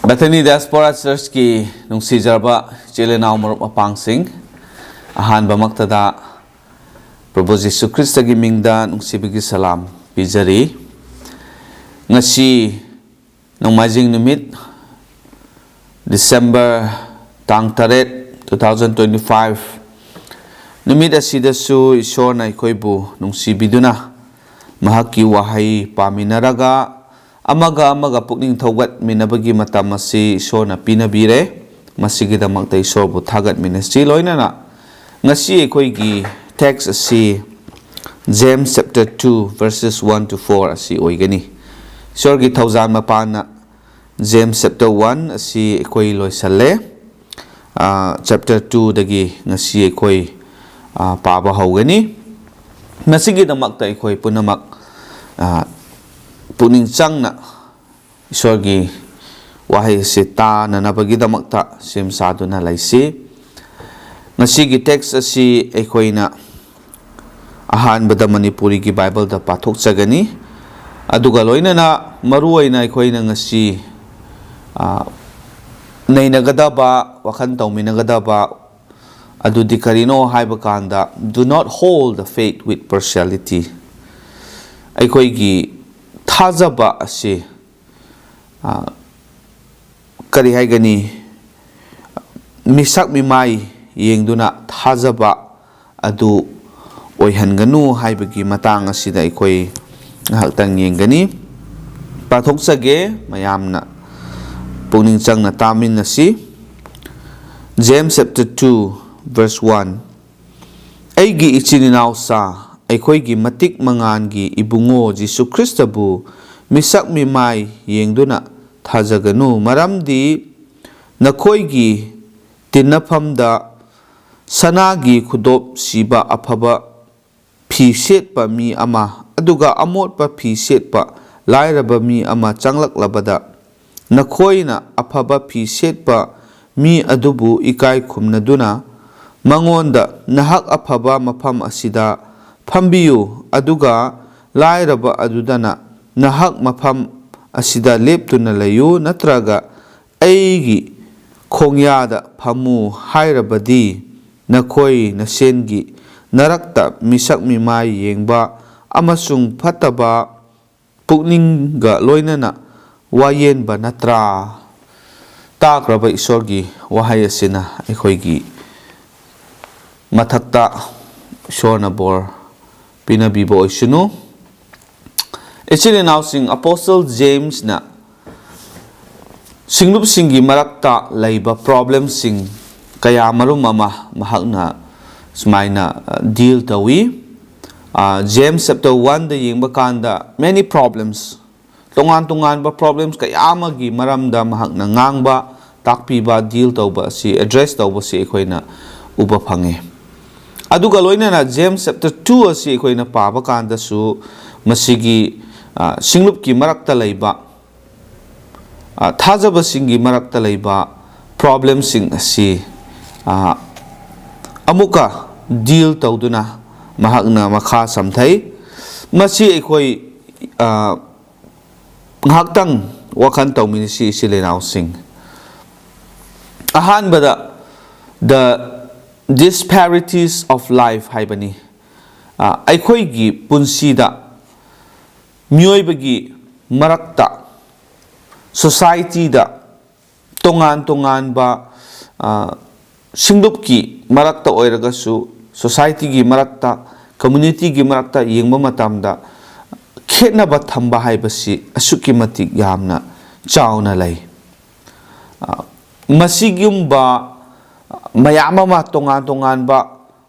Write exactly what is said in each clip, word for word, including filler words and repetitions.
Bethany Diaspora Churchꯀꯤ ꯅꯨꯡꯁꯤꯖꯔꯕ ꯏꯆꯤꯜ ꯏꯅꯥꯎ ꯃꯔꯨꯞ ꯃꯄꯥꯡꯁꯤꯡ, ꯑꯍꯥꯟꯕꯃꯛꯇꯗ ꯄ꯭ꯔꯚꯨ ꯖꯤꯁꯨ ꯈ꯭ꯔꯤꯁꯇꯒꯤ ꯃꯤꯡꯗ ꯅꯨꯡꯁꯤꯕꯒꯤ ꯁꯂꯥꯝ ꯄꯤꯖꯔꯤ꯫ ꯉꯁꯤ ꯅꯣꯡꯃꯥꯏꯖꯤꯡ ꯅꯨꯃꯤꯠ, December ꯇꯥꯡ ꯇꯔꯦꯠ, two thousand twenty-five ꯅꯨꯃꯤꯠ ꯑꯁꯤꯗꯁꯨ ꯏꯁꯣꯔꯅ ꯑꯩꯈꯣꯏꯕꯨ ꯅꯨꯡꯁꯤꯕꯤꯗꯨꯅ ꯃꯍꯥꯛꯀꯤ ꯋꯥꯍꯩ ꯄꯥꯃꯤꯟꯅꯔꯒ ꯑꯃꯒ ꯑꯃꯒ ꯄꯨꯛꯅꯤꯡ ꯊꯧꯒꯠꯃꯤꯟꯅꯕꯒꯤ ꯃꯇꯝ ꯑꯁꯤ ꯏꯁꯣꯔꯅ ꯄꯤꯅꯕꯤꯔꯦ꯫ ꯃꯁꯤꯒꯤꯗꯃꯛꯇ ꯏꯁꯣꯔꯕꯨ ꯊꯥꯒꯠꯃꯤꯟꯅꯁꯤ꯫ ꯂꯣꯏꯅꯅ ꯉꯁꯤ ꯑꯩꯈꯣꯏꯒꯤ text ꯑꯁꯤ James chapter two verses one to four ꯑꯁꯤ ꯑꯣꯏꯒꯅꯤ꯫ ꯏꯁꯣꯔꯒꯤ ꯊꯧꯖꯥꯜ ꯃꯄꯥꯟꯅ James chapter one ꯑꯁꯤ ꯑꯩꯈꯣꯏ ꯂꯣꯏꯁꯜꯂꯦ꯫ ꯑꯥ, chapter two ꯗꯒꯤ ꯉꯁꯤ ꯑꯩꯈꯣꯏ, ꯑꯥ, ꯄꯥꯕ ꯍꯧꯒꯅꯤ꯫ ꯃꯁꯤꯒꯤꯗꯃꯛꯇ ꯑꯩꯈꯣꯏ ꯄꯨꯝꯅꯃꯛ, ꯑꯥ, ꯄꯨꯛꯅꯤꯡ ꯆꯪꯅ ꯏꯁꯣꯔꯒꯤ ꯋꯥꯍꯩ ꯑꯁꯤ ꯇꯥꯅꯅꯕꯒꯤꯗꯃꯛꯇ ꯁꯦꯝ ꯁꯥꯗꯨꯅ ꯂꯩꯁꯤ꯫ ꯉꯁꯤꯒꯤ text ꯑꯁꯤ ꯑꯩꯈꯣꯏꯅ ꯑꯍꯥꯟꯕꯗ ꯃꯅꯤꯄꯨꯔꯤꯒꯤ ꯕꯥꯏꯕꯜꯗ ꯄꯥꯊꯣꯛꯆꯒꯅꯤ꯫ ꯑꯗꯨꯒ ꯂꯣꯏꯅꯅ ꯃꯔꯨꯑꯣꯏꯅ ꯑꯩꯈꯣꯏꯅ ꯉꯁꯤ, ꯑ, ꯅꯩꯅꯒꯗꯕ, ꯋꯥꯈꯜ ꯇꯧꯃꯤꯟꯅꯒꯗꯕ ꯑꯗꯨꯗꯤ ꯀꯔꯤꯅꯣ ꯍꯥꯏꯕ ꯀꯥꯟꯗ, "Do not hold the faith with partiality." ꯑꯩꯈꯣꯏꯒꯤ ꯊꯥꯖꯕ ꯑꯁꯤ, ꯑ, ꯀꯔꯤ ꯍꯥꯏꯒꯅꯤ, ꯃꯤꯁꯛ ꯃꯤꯃꯥꯏ ꯌꯦꯡꯗꯨꯅ ꯊꯥꯖꯕ ꯑꯗꯨ ꯑꯣꯏꯍꯟꯒꯅꯨ ꯍꯥꯏꯕꯒꯤ ꯃꯇꯥꯡ ꯑꯁꯤꯗ ꯑꯩꯈꯣꯏ ꯉꯥꯏꯍꯥꯛꯇꯪ ꯌꯦꯡꯒꯅꯤ꯫ ꯄꯥꯊꯣꯛꯆꯒꯦ, ꯃꯌꯥꯝꯅ ꯄꯨꯛꯅꯤꯡ ꯆꯪꯅ ꯇꯥꯃꯤꯟꯅꯁꯤ꯫ James chapter two verse one, "ꯑꯩꯒꯤ ꯏꯆꯤꯟ ꯏꯅꯥꯎꯁꯥ, ꯑꯩꯈꯣꯏꯒꯤ ꯃꯇꯤꯛ ꯃꯉꯥꯟꯒꯤ ꯏꯕꯨꯡꯉꯣ ꯖꯤꯁꯨ ꯈ꯭ꯔꯤꯁꯇꯕꯨ ꯃꯤꯁꯛ ꯃꯤꯃꯥꯏ ꯌꯦꯡꯗꯨꯅ ꯊꯥꯖꯒꯅꯨ, ꯃꯔꯝꯗꯤ ꯅꯈꯣꯏꯒꯤ ꯇꯤꯟꯅꯐꯝꯗ ꯁꯅꯥꯒꯤ ꯈꯨꯗꯣꯞ ꯁꯤꯕ ꯑꯐꯕ ꯐꯤ ꯁꯦꯠꯄ ꯃꯤ ꯑꯃ, ꯑꯗꯨꯒ ꯑꯃꯣꯠꯄ ꯐꯤ ꯁꯦꯠꯄ ꯂꯥꯏꯔꯕ ꯃꯤ ꯑꯃ ꯆꯪꯂꯛꯂꯕꯗ, ꯅꯈꯣꯏꯅ ꯑꯐꯕ ꯐꯤ ꯁꯦꯠꯄ ꯃꯤ ꯑꯗꯨꯕꯨ ꯏꯀꯥꯏ ꯈꯨꯝꯅꯗꯨꯅ ꯃꯉꯣꯟꯗ, 'ꯅꯍꯥꯛ ꯑꯐꯕ ꯃꯐꯝ ꯑꯁꯤꯗ ꯐꯝꯕꯤꯌꯨ,' ꯑꯗꯨꯒ ꯂꯥꯏꯔꯕ ꯑꯗꯨꯗꯅ, 'ꯅꯍꯥꯛ ꯃꯐꯝ ꯑꯁꯤꯗ ꯂꯦꯞꯇꯨꯅ ꯂꯩꯌꯨ,' ꯅꯠꯇ꯭ꯔꯒ ꯑꯩꯒꯤ ꯈꯣꯡꯌꯥꯗ ꯐꯝꯃꯨ ꯍꯥꯏꯔꯕꯗꯤ, ꯅꯈꯣꯏ ꯅꯁꯦꯟꯒꯤ ꯅꯔꯛꯇ ꯃꯤꯁꯛ ꯃꯤꯃꯥꯏ ꯌꯦꯡꯕ ꯑꯃꯁꯨꯡ ꯐꯠꯇꯕ ꯄꯨꯛꯅꯤꯡꯒ ꯂꯣꯏꯅꯅ ꯋꯥꯌꯦꯟꯕ ꯅꯠꯇ꯭ꯔꯥ? ꯇꯥꯈ꯭ꯔꯕ ꯏꯁꯣꯔꯒꯤ ꯋꯥꯍꯩ ꯑꯁꯤꯅ ꯑꯩꯈꯣꯏꯒꯤ ꯃꯊꯛꯇ ꯏꯁꯣꯔꯅ ꯕꯣꯔ ꯄꯤꯅꯕꯤꯕ ꯑꯣꯏꯁꯅꯨ꯫ ꯏꯆꯤꯜ ꯏꯅꯥꯎꯁꯤꯡ, ꯑꯄꯣꯁꯇꯜ ꯖꯦꯝꯁꯅ ꯁꯤꯡꯂꯨꯞꯁꯤꯡꯒꯤ ꯃꯔꯛꯇ ꯂꯩꯕ ꯄ꯭ꯔꯣꯕ꯭ꯂꯦꯝꯁꯤꯡ ꯀꯌꯥ ꯃꯔꯨꯝ ꯑꯃ ꯃꯍꯥꯛꯅ ꯁꯨꯃꯥꯏꯅ ꯗꯤꯜ ꯇꯧꯏ꯫ ꯖꯦꯝꯁ ꯆꯦꯞꯇꯔ ꯋꯥꯟꯗ ꯌꯦꯡꯕ ꯀꯥꯟꯗ many problems, ꯇꯣꯉꯥꯟ ꯇꯣꯉꯥꯟꯕ ꯄ꯭ꯔꯣꯕ꯭ꯂꯦꯝꯁ ꯀꯌꯥ ꯑꯃꯒꯤ ꯃꯔꯝꯗ ꯃꯍꯥꯛꯅ ꯉꯥꯡꯕ, ꯇꯥꯛꯄꯤꯕ, ꯗꯤꯜ ꯇꯧꯕ ꯑꯁꯤ, ꯑꯦꯗ꯭ꯔꯦꯁ ꯇꯧꯕꯁꯤ ꯑꯩꯈꯣꯏꯅ ꯎꯕ ꯐꯪꯉꯤ꯫ ꯑꯗꯨꯒ ꯂꯣꯏꯅꯅ ꯖꯦꯝꯁ ꯆꯦꯞꯇꯔ ꯇꯨ ꯑꯁꯤ ꯑꯩꯈꯣꯏꯅ ꯄꯥꯕ ꯀꯥꯟꯗꯁꯨ ꯃꯁꯤꯒꯤ ꯁꯤꯡꯂꯨꯞꯀꯤ ꯃꯔꯛꯇ ꯂꯩꯕ, ꯊꯥꯖꯕꯁꯤꯡꯒꯤ ꯃꯔꯛꯇ ꯂꯩꯕ ꯄ꯭ꯔꯣꯕ꯭ꯂꯦꯝꯁꯤꯡ ꯑꯁꯤ ꯑꯃꯨꯛꯀ ꯗꯤꯜ ꯇꯧꯗꯨꯅ ꯃꯍꯥꯛꯅ ꯃꯈꯥ ꯁꯝꯊꯩ꯫ ꯃꯁꯤ ꯑꯩꯈꯣꯏ ꯉꯥꯏꯍꯥꯛꯇꯪ ꯋꯥꯈꯜ ꯇꯧꯃꯤꯟꯅꯁꯤ, ꯏꯆꯤꯜ ꯏꯅꯥꯎꯁꯤꯡ꯫ ꯑꯍꯥꯟꯕꯗ, the disparities of life ꯍꯥꯏꯕꯅꯤ꯫ ꯑꯩꯈꯣꯏꯒꯤ ꯄꯨꯟꯁꯤꯗ, ꯃꯤꯑꯣꯏꯕꯒꯤ ꯃꯔꯛꯇ, ꯁꯣꯁꯥꯏꯇꯤꯗ ꯇꯣꯉꯥꯟ ꯇꯣꯉꯥꯟꯕ ꯁꯤꯡꯂꯨꯞꯀꯤ ꯃꯔꯛꯇ ꯑꯣꯏꯔꯒꯁꯨ, ꯁꯣꯁꯥꯏꯇꯤꯒꯤ ꯃꯔꯛꯇ, ꯀꯝꯃ꯭ꯌꯨꯅꯤꯇꯤꯒꯤ ꯃꯔꯛꯇ ꯌꯦꯡꯕ ꯃꯇꯝꯗ ꯈꯦꯠꯅꯕ ꯊꯝꯕ ꯍꯥꯏꯕꯁꯤ ꯑꯁꯨꯛꯀꯤ ꯃꯇꯤꯛ ꯌꯥꯝꯅ ꯆꯥꯎꯅ ꯂꯩ꯫ ꯃꯁꯤꯒꯨꯝꯕ ꯃꯌꯥꯝ ꯑꯃ, ꯇꯣꯉꯥꯟ ꯇꯣꯉꯥꯟꯕ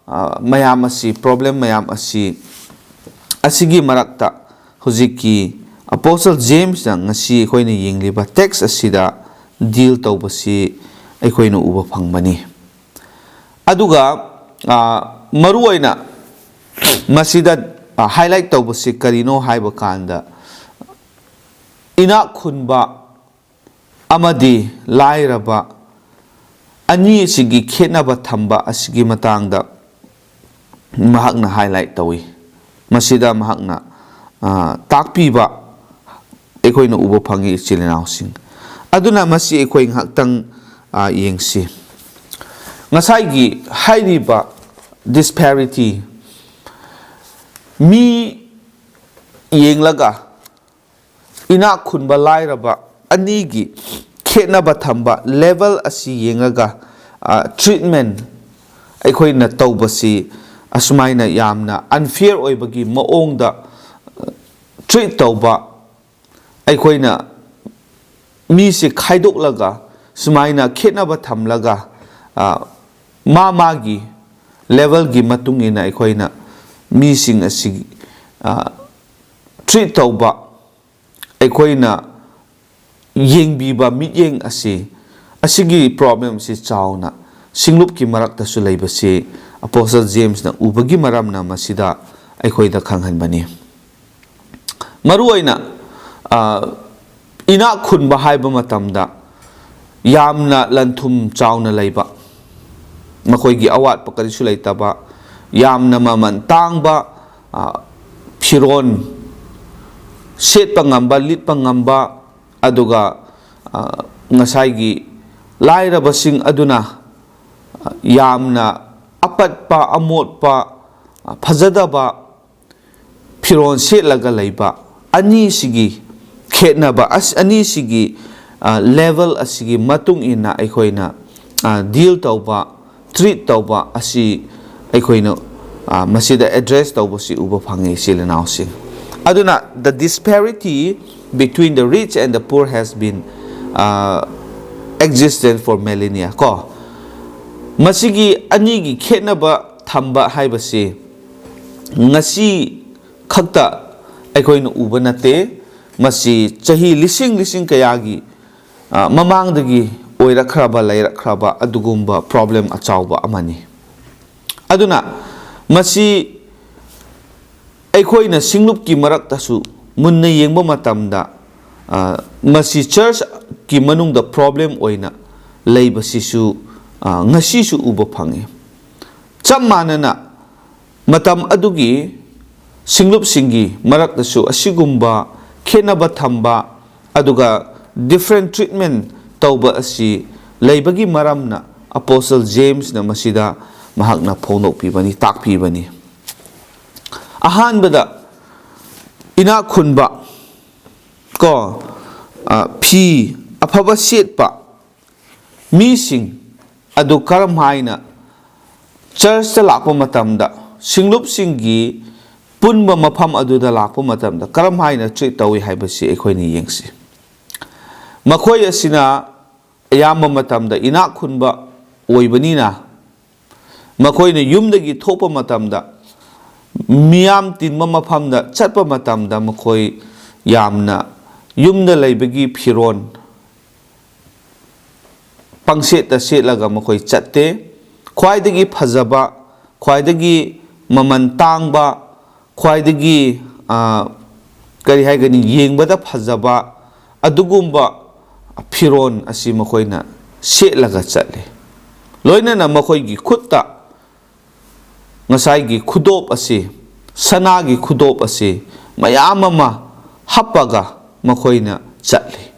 ꯃꯌꯥꯝ ꯑꯁꯤ, ꯄ꯭ꯔꯣꯕ꯭ꯂꯦꯝ ꯃꯌꯥꯝ ꯑꯁꯤ, ꯑꯁꯤꯒꯤ ꯃꯔꯛꯇ ꯍꯧꯖꯤꯛꯀꯤ ꯑꯄꯣꯁꯇꯜ ꯖꯦꯝꯁꯅ ꯉꯁꯤ ꯑꯩꯈꯣꯏꯅ ꯌꯦꯡꯂꯤꯕ ꯇꯦꯛꯁ ꯑꯁꯤꯗ ꯗꯤꯜ ꯇꯧꯕꯁꯤ ꯑꯩꯈꯣꯏꯅ ꯎꯕ ꯐꯪꯕꯅꯤ꯫ ꯑꯗꯨꯒ ꯃꯔꯨ ꯑꯣꯏꯅ ꯃꯁꯤꯗ ꯍꯥꯏꯂꯥꯏꯠ ꯇꯧꯕꯁꯤ ꯀꯔꯤꯅꯣ ꯍꯥꯏꯕ ꯀꯥꯟꯗ, ꯏꯅꯥꯛ ꯈꯨꯟꯕ ꯑꯃꯗꯤ ꯂꯥꯏꯔꯕ ꯑꯅꯤ ꯑꯁꯤꯒꯤ ꯈꯦꯠꯅꯕ ꯊꯝꯕ ꯑꯁꯤꯒꯤ ꯃꯇꯥꯡꯗ ꯃꯍꯥꯛꯅ ꯍꯥꯏꯂꯥꯏꯠ ꯇꯧꯏ꯫ ꯃꯁꯤꯗ ꯃꯍꯥꯛꯅ ꯇꯥꯛꯄꯤꯕ ꯑꯩꯈꯣꯏꯅ ꯎꯕ ꯐꯪꯏ, ꯏꯆꯤꯜ ꯏꯅꯥꯎꯁꯤꯡ꯫ ꯑꯗꯨꯅ ꯃꯁꯤ ꯑꯩꯈꯣꯏ ꯉꯥꯏꯍꯥꯛꯇꯪ, ꯑ, ꯌꯦꯡꯁꯤ꯫ ꯉꯁꯥꯏꯒꯤ ꯍꯥꯏꯔꯤꯕ disparity, ꯃꯤ ꯌꯦꯡꯂꯒ ꯏꯅꯥꯛ ꯈꯨꯟꯕ ꯂꯥꯏꯔꯕ ꯑꯅꯤꯒꯤ ꯈꯦꯠꯅꯕ ꯊꯝꯕ level ꯑꯁꯤ ꯌꯦꯡꯂꯒ, ꯑ, treatment ꯑꯩꯈꯣꯏꯅ ꯇꯧꯕꯁꯤ ꯑꯁꯨꯃꯥꯏꯅ ꯌꯥꯝꯅ unfair ꯑꯣꯏꯕꯒꯤ ꯃꯑꯣꯡꯗ, ꯑ, treat ꯇꯧꯕ, ꯑꯩꯈꯣꯏꯅ ꯃꯤꯁꯤ ꯈꯥꯏꯗꯣꯛꯂꯒ ꯁꯨꯃꯥꯏꯅ ꯈꯦꯠꯅꯕ ꯊꯝꯂꯒ, ꯑ, ꯃꯥ ꯃꯥꯒꯤ levelꯒꯤ ꯃꯇꯨꯡ ꯏꯟꯅ ꯑꯩꯈꯣꯏꯅ ꯃꯤꯁꯤꯡ ꯑꯁꯤ, ꯑ, treat ꯇꯧꯕ, ꯑꯩꯈꯣꯏꯅ ꯌꯦꯡꯕꯤꯕ ꯃꯤꯠꯌꯦꯡ ꯑꯁꯤ, ꯑꯁꯤꯒꯤ problemꯁꯤ ꯆꯥꯎꯅ ꯁꯤꯡꯂꯨꯞꯀꯤ ꯃꯔꯛꯇꯁꯨ ꯂꯩꯕꯁꯤ Apostle Jamesꯅ ꯎꯕꯒꯤ ꯃꯔꯝꯅ ꯃꯁꯤꯗ ꯑꯩꯈꯣꯏꯗ ꯈꯪꯍꯟꯕꯅꯤ꯫ ꯃꯔꯨꯑꯣꯏꯅ, ꯑ, ꯏꯅꯥꯛ ꯈꯨꯟꯕ ꯍꯥꯏꯕ ꯃꯇꯝꯗ ꯌꯥꯝꯅ ꯂꯟ-ꯊꯨꯝ ꯆꯥꯎꯅ ꯂꯩꯕ, ꯃꯈꯣꯏꯒꯤ ꯑꯋꯥꯠꯄ ꯀꯔꯤꯁꯨ ꯂꯩꯇꯕ, ꯌꯥꯝꯅ ꯃꯃꯜ ꯇꯥꯡꯕ, ꯑ, ꯐꯤꯔꯣꯟ ꯁꯦꯠꯄ ꯉꯝꯕ, ꯂꯤꯠꯄ ꯉꯝꯕ, ꯑꯗꯨꯒ, ꯑ, ꯉꯁꯥꯏꯒꯤ ꯂꯥꯏꯔꯕꯁꯤꯡ ꯑꯗꯨꯅ, ꯑ, ꯌꯥꯝꯅ ꯑꯄꯠꯄ, ꯑꯃꯣꯠꯄ, ꯑ, ꯐꯖꯗꯕ ꯐꯤꯔꯣꯜ ꯁꯦꯠꯂꯒ ꯂꯩꯕ, ꯑꯅꯤꯁꯤꯒꯤ ꯈꯦꯠꯅꯕ, ꯑꯁ-, ꯑꯅꯤꯁꯤꯒꯤ, ꯑ, level ꯑꯁꯤꯒꯤ ꯃꯇꯨꯡ ꯏꯟꯅ ꯑꯩꯈꯣꯏꯅ, ꯑ, deal ꯇꯧꯕ, treat ꯇꯧꯕ ꯑꯁꯤ ꯑꯩꯈꯣꯏꯅ, ꯑ, ꯃꯁꯤꯗ address ꯇꯧꯕꯁꯤ ꯎꯕ ꯐꯪꯉꯤ, ꯏꯆꯤꯜ ꯏꯅꯥꯎꯁꯤꯡ꯫ ꯑꯗꯨꯅ the disparity between the rich and the poor has been, ꯑ, existent for millennia, ꯀꯣ꯫ ꯃꯁꯤꯒꯤ ꯑꯅꯤꯒꯤ ꯈꯦꯠꯅꯕ ꯊꯝꯕ ꯍꯥꯏꯕꯁꯤ ꯉꯁꯤ ꯈꯛꯇ ꯑꯩꯈꯣꯏꯅ ꯎꯕ ꯅꯠꯇꯦ꯫ ꯃꯁꯤ ꯆꯍꯤ ꯂꯤꯁꯤꯡ ꯂꯤꯁꯤꯡ ꯀꯌꯥꯒꯤ, ꯑ, ꯃꯃꯥꯡꯗꯒꯤ ꯑꯣꯏꯔꯛꯈ꯭ꯔꯕ, ꯂꯩꯔꯛꯈ꯭ꯔꯕ ꯑꯗꯨꯒꯨꯝꯕ problem ꯑꯆꯧꯕ ꯑꯃꯅꯤ꯫ ꯑꯗꯨꯅ ꯃꯁꯤ ꯑꯩꯈꯣꯏꯅ ꯁꯤꯡꯂꯨꯞꯀꯤ ꯃꯔꯛꯇꯁꯨ ꯃꯨꯟꯅ ꯌꯦꯡꯕ ꯃꯇꯝꯗ, ꯑ, ꯃꯁꯤ churchꯀꯤ ꯃꯅꯨꯡꯗ problem ꯑꯣꯏꯅ ꯂꯩꯕꯁꯤꯁꯨ, ꯑ, ꯉꯁꯤꯁꯨ ꯎꯕ ꯐꯪꯉꯤ꯫ ꯆꯞ ꯃꯥꯟꯅꯅ ꯃꯇꯝ ꯑꯗꯨꯒꯤ ꯁꯤꯡꯂꯨꯞꯁꯤꯡꯒꯤ ꯃꯔꯛꯇꯁꯨ ꯑꯁꯤꯒꯨꯝꯕ ꯈꯦꯠꯅꯕ ꯊꯝꯕ, ꯑꯗꯨꯒ different treatment ꯇꯧꯕ ꯑꯁꯤ ꯂꯩꯕꯒꯤ ꯃꯔꯝꯅ Apostle James ꯅ ꯃꯁꯤꯗ ꯃꯍꯥꯛꯅ ꯐꯣꯡꯗꯣꯛꯄꯤꯕꯅꯤ, ꯇꯥꯛꯄꯤꯕꯅꯤ꯫ ꯑꯍꯥꯟꯕꯗ, ꯏꯅꯥꯛ ꯈꯨꯟꯕ, ꯀꯣ, ꯑ, ꯐꯤ ꯑꯐꯕ ꯁꯦꯠꯄ ꯃꯤꯁꯤꯡ ꯑꯗꯨ ꯀꯔꯝ ꯍꯥꯏꯅ church ꯇ ꯂꯥꯛꯄ ꯃꯇꯝꯗ, ꯁꯤꯡꯂꯨꯞꯁꯤꯡꯒꯤ ꯄꯨꯟꯕ ꯃꯐꯝ ꯑꯗꯨꯗ ꯂꯥꯛꯄ ꯃꯇꯝꯗ ꯀꯔꯝ ꯍꯥꯏꯅ treat ꯇꯧꯏ ꯍꯥꯏꯕꯁꯤ ꯑꯩꯈꯣꯏꯅ ꯌꯦꯡꯁꯤ꯫ ꯃꯈꯣꯏ ꯑꯁꯤꯅ ꯑꯌꯥꯝꯕ ꯃꯇꯝꯗ ꯏꯅꯥꯛ ꯈꯨꯟꯕ ꯑꯣꯏꯕꯅꯤꯅ, ꯃꯈꯣꯏꯅ ꯌꯨꯝꯗꯒꯤ ꯊꯣꯛꯄ ꯃꯇꯝꯗ, ꯃꯤꯌꯥꯝ ꯇꯤꯟꯕ ꯃꯐꯝꯗ ꯆꯠꯄ ꯃꯇꯝꯗ, ꯃꯈꯣꯏ ꯌꯥꯝꯅ ꯌꯨꯝꯗ ꯂꯩꯕꯒꯤ ꯐꯤꯔꯣꯜ ꯄꯪꯁꯦꯠꯇ ꯁꯦꯠꯂꯒ ꯃꯈꯣꯏ ꯆꯠꯇꯦ꯫ ꯈ꯭ꯋꯥꯏꯗꯒꯤ ꯐꯖꯕ, ꯈ꯭ꯋꯥꯏꯗꯒꯤ ꯃꯃꯜ ꯇꯥꯡꯕ, ꯈ꯭ꯋꯥꯏꯗꯒꯤ, ꯑ, ꯀꯔꯤ ꯍꯥꯏꯒꯅꯤ, ꯌꯦꯡꯕꯗ ꯐꯖꯕ ꯑꯗꯨꯒꯨꯝꯕ ꯐꯤꯔꯣꯜ ꯑꯁꯤ ꯃꯈꯣꯏꯅ ꯁꯦꯠꯂꯒ ꯆꯠꯂꯤ꯫ ꯂꯣꯏꯅꯅ ꯃꯈꯣꯏꯒꯤ ꯈꯨꯠꯇ ꯉꯁꯥꯏꯒꯤ ꯈꯨꯗꯣꯞ ꯑꯁꯤ, ꯁꯅꯥꯒꯤ ꯈꯨꯗꯣꯞ ꯑꯁꯤ ꯃꯌꯥꯝ ꯑꯃ ꯍꯥꯞꯄꯒ ꯃꯈꯣꯏꯅ ꯆꯠꯂꯤ꯫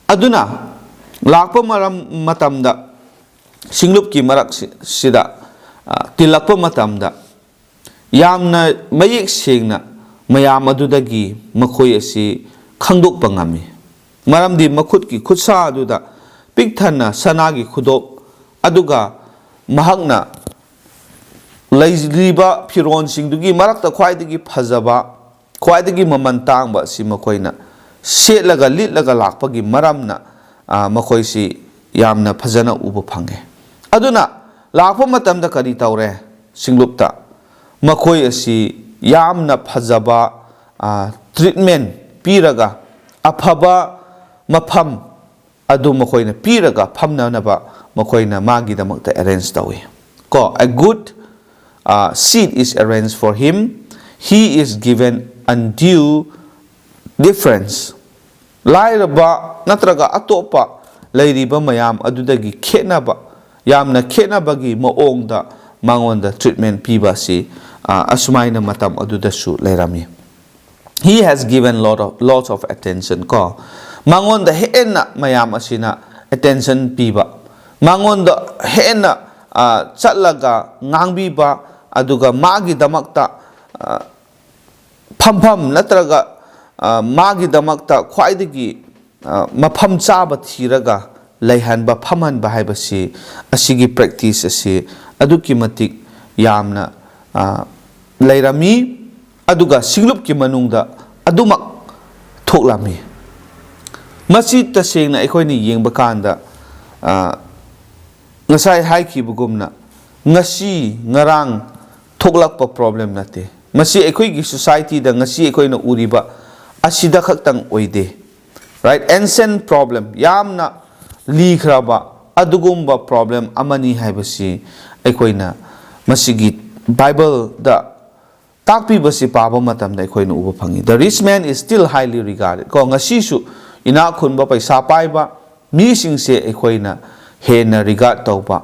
ꯑꯗꯨꯅ ꯂꯥꯛꯄ ꯃꯔꯝ, ꯃꯇꯝꯗ, ꯁꯤꯡꯂꯨꯞꯀꯤ ꯃꯔꯛꯁꯤꯗ, ꯑ, ꯇꯤꯜꯂꯛꯄ ꯃꯇꯝꯗ, ꯌꯥꯝꯅ ꯃꯌꯦꯛ ꯁꯦꯡꯅ ꯃꯌꯥꯝ ꯑꯗꯨꯗꯒꯤ ꯃꯈꯣꯏ ꯑꯁꯤ ꯈꯪꯗꯣꯛꯄ ꯉꯝꯃꯤ꯫ ꯃꯔꯝꯗꯤ ꯃꯈꯨꯠꯀꯤ ꯈꯨꯠꯁꯥ ꯑꯗꯨꯗ ꯄꯤꯛ ꯊꯟꯅ ꯁꯅꯥꯒꯤ ꯈꯨꯗꯣꯞ, ꯑꯗꯨꯒ ꯃꯍꯥꯛꯅ ꯂꯩꯔꯤꯕ ꯐꯤꯔꯣꯟꯁꯤꯡꯗꯨꯒꯤ ꯃꯔꯛꯇ ꯈ꯭ꯋꯥꯏꯗꯒꯤ ꯐꯖꯕ, ꯈ꯭ꯋꯥꯏꯗꯒꯤ ꯃꯃꯜ ꯇꯥꯡꯕ ꯑꯁꯤ ꯃꯈꯣꯏꯅ ꯁꯦꯠꯂꯒ ꯂꯤꯠꯂꯒ ꯂꯥꯛꯄꯒꯤ ꯃꯔꯝꯅ, ꯑ, ꯃꯈꯣꯏꯁꯤ ꯌꯥꯝꯅ ꯐꯖꯅ ꯎꯕ ꯐꯪꯉꯦ꯫ ꯑꯗꯨꯅ ꯂꯥꯛꯄ ꯃꯇꯝꯗ ꯀꯔꯤ ꯇꯧꯔꯦ? ꯁꯤꯡꯂꯨꯞꯇ ꯃꯈꯣꯏ ꯑꯁꯤ ꯌꯥꯝꯅ ꯐꯖꯕ, ꯑ, treatment ꯄꯤꯔꯒ, ꯑꯐꯕ ꯃꯐꯝ ꯑꯗꯨ ꯃꯈꯣꯏꯅ ꯄꯤꯔꯒ ꯐꯝꯅꯅꯕ ꯃꯈꯣꯏꯅ ꯃꯥꯒꯤꯗꯃꯛꯇ arrange ꯇꯧꯏ꯫ ꯀꯣ, a good, uh, seat is arranged for him, he is given undue deference. ꯂꯥꯏꯔꯕ ꯅꯠꯇ꯭ꯔꯒ ꯑꯇꯣꯞꯄ ꯂꯩꯔꯤꯕ ꯃꯌꯥꯝ ꯑꯗꯨꯗꯒꯤ ꯈꯦꯠꯅꯕ, ꯌꯥꯝꯅ ꯈꯦꯠꯅꯕꯒꯤ ꯃꯑꯣꯡꯗ ꯃꯉꯣꯟꯗ treatment ꯄꯤꯕ ꯑꯁꯤ, ꯑ, ꯑꯁꯨꯃꯥꯏꯅ ꯃꯇꯝ ꯑꯗꯨꯗꯁꯨ ꯂꯩꯔꯝꯃꯤ꯫ He has given lot of, lots of attention, ꯀꯣ꯫ ꯃꯉꯣꯟꯗ ꯍꯦꯟꯅ ꯃꯌꯥꯝ ꯑꯁꯤꯅ attention ꯄꯤꯕ, ꯃꯉꯣꯟꯗ ꯍꯦꯟꯅ, ꯑ, ꯆꯠꯂꯒ ꯉꯥꯡꯕꯤꯕ, ꯑꯗꯨꯒ ꯃꯥꯒꯤꯗꯃꯛꯇ, ꯑ, ꯐꯝꯐꯝ ꯅꯠꯇ꯭ꯔꯒ, ꯑ, ꯃꯥꯒꯤꯗꯃꯛꯇ ꯈ꯭ꯋꯥꯏꯗꯒꯤ, ꯑ, ꯃꯐꯝ ꯆꯥꯕ ꯊꯤꯔꯒ ꯂꯩꯍꯟꯕ, ꯐꯝꯍꯟꯕ ꯍꯥꯏꯕꯁꯤ, ꯑꯁꯤꯒꯤ practice ꯑꯁꯤ ꯑꯗꯨꯛꯀꯤ ꯃꯇꯤꯛ ꯌꯥꯝꯅ, ꯑ, ꯂꯩꯔꯝꯃꯤ꯫ ꯑꯗꯨꯒ ꯁꯤꯡꯂꯨꯞꯀꯤ ꯃꯅꯨꯡꯗ ꯑꯗꯨꯃꯛ ꯊꯣꯛꯂꯝꯃꯤ꯫ ꯃꯁꯤ ꯇꯁꯦꯡꯅ ꯑꯩꯈꯣꯏꯅ ꯌꯦꯡꯕ ꯀꯥꯟꯗ, ꯑ, ꯉꯁꯥꯏ ꯍꯥꯏꯈꯤꯕꯒꯨꯝꯅ, ꯉꯁꯤ ꯉꯔꯥꯡ ꯊꯣꯛꯂꯛꯄ problem ꯅꯠꯇꯦ꯫ ꯃꯁꯤ ꯑꯩꯈꯣꯏꯒꯤ societyꯗ ꯉꯁꯤ ꯑꯩꯈꯣꯏꯅ ꯎꯔꯤꯕ ꯑꯁꯤꯗ ꯈꯛꯇꯪ ꯑꯣꯏꯗꯦ, right? Ancient problem, ꯌꯥꯝꯅ ꯂꯤꯈ꯭ꯔꯕ ꯑꯗꯨꯒꯨꯝꯕ problem ꯑꯃꯅꯤ ꯍꯥꯏꯕꯁꯤ ꯑꯩꯈꯣꯏꯅ ꯃꯁꯤꯒꯤ Bibleꯗ ꯇꯥꯛꯄꯤꯕꯁꯤ ꯄꯥꯕ ꯃꯇꯝꯗ ꯑꯩꯈꯣꯏꯅ ꯎꯕ ꯐꯪꯉꯤ꯫ The rich man is still highly regarded, ꯀꯣ꯫ ꯉꯁꯤꯁꯨ ꯏꯅꯥꯛ ꯈꯨꯟꯕ, ꯄꯩꯁꯥ ꯄꯥꯏꯕ ꯃꯤꯁꯤꯡꯁꯦ ꯑꯩꯈꯣꯏꯅ ꯍꯦꯟꯅ regard ꯇꯧꯕ,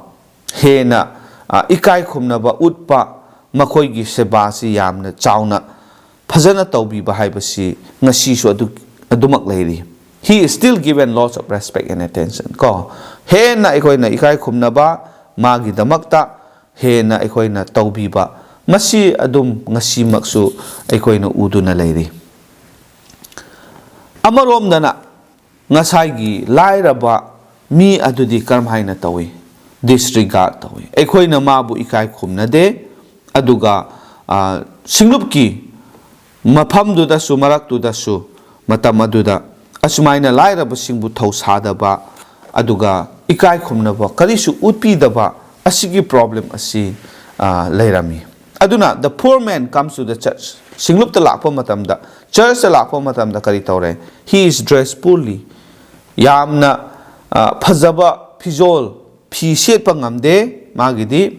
ꯍꯦꯟꯅ, ꯑ, ꯏꯀꯥꯏ ꯈꯨꯝꯅꯕ ꯎꯠꯄ, ꯃꯈꯣꯏꯒꯤ ꯁꯦꯕꯥꯁꯤ ꯌꯥꯝꯅ ꯆꯥꯎꯅ ꯐꯖꯅ ꯇꯧꯕꯤꯕ ꯍꯥꯏꯕꯁꯤ ꯉꯁꯤꯁꯨ ꯑꯗꯨ, ꯑꯗꯨꯃꯛ ꯂꯩꯔꯤ꯫ He is still given lots of respect and attention, ꯀꯣ꯫ ꯍꯦꯟꯅ ꯑꯩꯈꯣꯏꯅ ꯏꯀꯥꯏ ꯈꯨꯝꯅꯕ, ꯃꯥꯒꯤꯗꯃꯛꯇ ꯍꯦꯟꯅ ꯑꯩꯈꯣꯏꯅ ꯇꯧꯕꯤꯕ, ꯃꯁꯤ ꯑꯗꯨꯝ ꯉꯁꯤꯃꯛꯁꯨ ꯑꯩꯈꯣꯏꯅ ꯎꯗꯨꯅ ꯂꯩꯔꯤ꯫ ꯑꯃꯔꯣꯝꯗꯅ ꯉꯁꯥꯏꯒꯤ ꯂꯥꯏꯔꯕ ꯃꯤ ꯑꯗꯨꯗꯤ ꯀꯔꯝ ꯍꯥꯏꯅ ꯇꯧꯏ? Disregard ꯇꯧꯏ꯫ ꯑꯩꯈꯣꯏꯅ ꯃꯥꯕꯨ ꯏꯀꯥꯏ ꯈꯨꯝꯅꯗꯦ, ꯑꯗꯨꯒ, ꯑ, ꯁꯤꯡꯂꯨꯞꯀꯤ ꯃꯐꯝꯗꯨꯗꯁꯨ, ꯃꯔꯛꯇꯨꯗꯁꯨ, ꯃꯇꯝ ꯑꯗꯨꯗ ꯑꯁꯨꯃꯥꯏꯅ ꯂꯥꯏꯔꯕꯁꯤꯡꯕꯨ ꯊꯧꯁꯥꯗꯕ, ꯑꯗꯨꯒ ꯏꯀꯥꯏ ꯈꯨꯝꯅꯕ ꯀꯔꯤꯁꯨ ꯎꯠꯄꯤꯗꯕ, ꯑꯁꯤꯒꯤ problem ꯑꯁꯤ, ꯑ, ꯂꯩꯔꯝꯃꯤ꯫ ꯑꯗꯨꯅ the poor man comes to the church, ꯁꯤꯡꯂꯨꯞꯇ ꯂꯥꯛꯄ ꯃꯇꯝꯗ, churchꯇ ꯂꯥꯛꯄ ꯃꯇꯝꯗ ꯀꯔꯤ ꯇꯧꯔꯦ? He is dressed poorly, ꯌꯥꯝꯅ, ꯑ, ꯐꯖꯕ ꯐꯤꯖꯣꯜ, ꯐꯤ ꯁꯦꯠꯄ ꯉꯝꯗꯦ꯫ ꯃꯥꯒꯤꯗꯤ,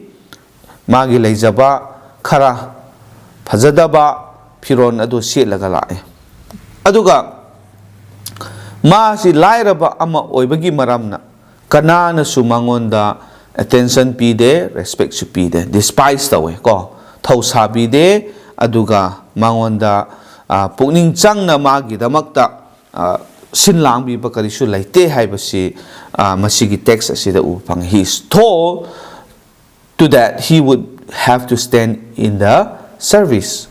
ꯃꯥꯒꯤ ꯂꯩꯖꯕ ꯈꯔ ꯐꯖꯗꯕ ꯐꯤꯔꯣꯜ ꯑꯗꯨ ꯁꯦꯠꯂꯒ ꯂꯥꯛꯑꯦ꯫ ꯑꯗꯨꯒ ꯃꯥꯁꯤ ꯂꯥꯏꯔꯕ ꯑꯃ ꯑꯣꯏꯕꯒꯤ ꯃꯔꯝꯅ ꯀꯅꯥꯅꯁꯨ ꯃꯉꯣꯟꯗ attention ꯄꯤꯗꯦ, respectꯁꯨ ꯄꯤꯗꯦ, despise ꯇꯧꯋꯦ, ꯀꯣ꯫ ꯊꯧꯁꯥꯕꯤꯗꯦ, ꯑꯗꯨꯒ ꯃꯉꯣꯟꯗ, ꯑ, ꯄꯨꯛꯅꯤꯡ ꯆꯪꯅ ꯃꯥꯒꯤꯗꯃꯛꯇ, ꯑ, ꯁꯤꯟ ꯂꯥꯡꯕꯤꯕ ꯀꯔꯤꯁꯨ ꯂꯩꯇꯦ ꯍꯥꯏꯕꯁꯤ, ꯑ, ꯃꯁꯤꯒꯤ text ꯑꯁꯤꯗ ꯎꯕ ꯐꯪꯉꯤ꯫ He is told to that he would have to stand in the service.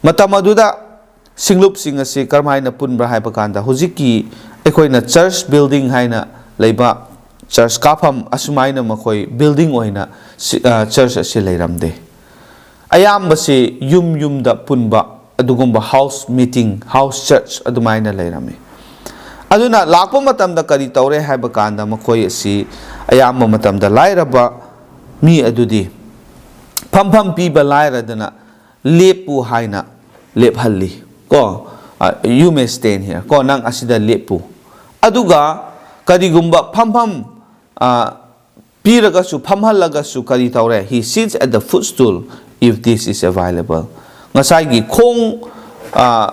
ꯃꯇꯝ ꯑꯗꯨꯗ ꯁꯤꯡꯂꯨꯞꯁꯤꯡ ꯑꯁꯤ ꯀꯔꯝꯍꯥꯏꯅ ꯄꯨꯟꯕ꯭ꯔꯥ ꯍꯥꯏꯕ ꯀꯥꯟꯗ, ꯍꯧꯖꯤꯛꯀꯤ ꯑꯩꯈꯣꯏꯅ church building ꯍꯥꯏꯅ ꯂꯩꯕ, church ꯀꯥꯐꯝ ꯑꯁꯨꯃꯥꯏꯅ ꯃꯈꯣꯏ building ꯑꯣꯏꯅ ꯁꯤ-, ꯑ, church ꯑꯁꯤ ꯂꯩꯔꯝꯗꯦ꯫ ꯑꯌꯥꯝꯕꯁꯤ ꯌꯨꯝ ꯌꯨꯝꯗ ꯄꯨꯟꯕ ꯑꯗꯨꯒꯨꯝꯕ house meeting, house church ꯑꯗꯨꯃꯥꯏꯅ ꯂꯩꯔꯝꯃꯤ꯫ ꯑꯗꯨꯅ ꯂꯥꯛꯄ ꯃꯇꯝꯗ ꯀꯔꯤ ꯇꯧꯔꯦ ꯍꯥꯏꯕ ꯀꯥꯟꯗ, ꯃꯈꯣꯏ ꯑꯁꯤ ꯑꯌꯥꯝꯕ ꯃꯇꯝꯗ ꯂꯥꯏꯔꯕ ꯃꯤ ꯑꯗꯨꯗꯤ ꯐꯝꯐꯝ ꯄꯤꯕ ꯂꯥꯏꯔꯗꯅ ꯂꯦꯞꯄꯨ ꯍꯥꯏꯅ ꯂꯦꯞꯍꯜꯂꯤ꯫ ꯀꯣ, ꯑ, "You may stand here." ꯀꯣ, "ꯅꯪ ꯑꯁꯤꯗ ꯂꯦꯞꯄꯨ"꯫ ꯑꯗꯨꯒ ꯀꯔꯤꯒꯨꯝꯕ ꯐꯝꯐꯝ, ꯑ, ꯄꯤꯔꯒꯁꯨ, ꯐꯝꯍꯜꯂꯒꯁꯨ ꯀꯔꯤ ꯇꯧꯔꯦ? He sits at the footstool if this is available. ꯉꯁꯥꯏꯒꯤ ꯈꯣꯡ, ꯑ,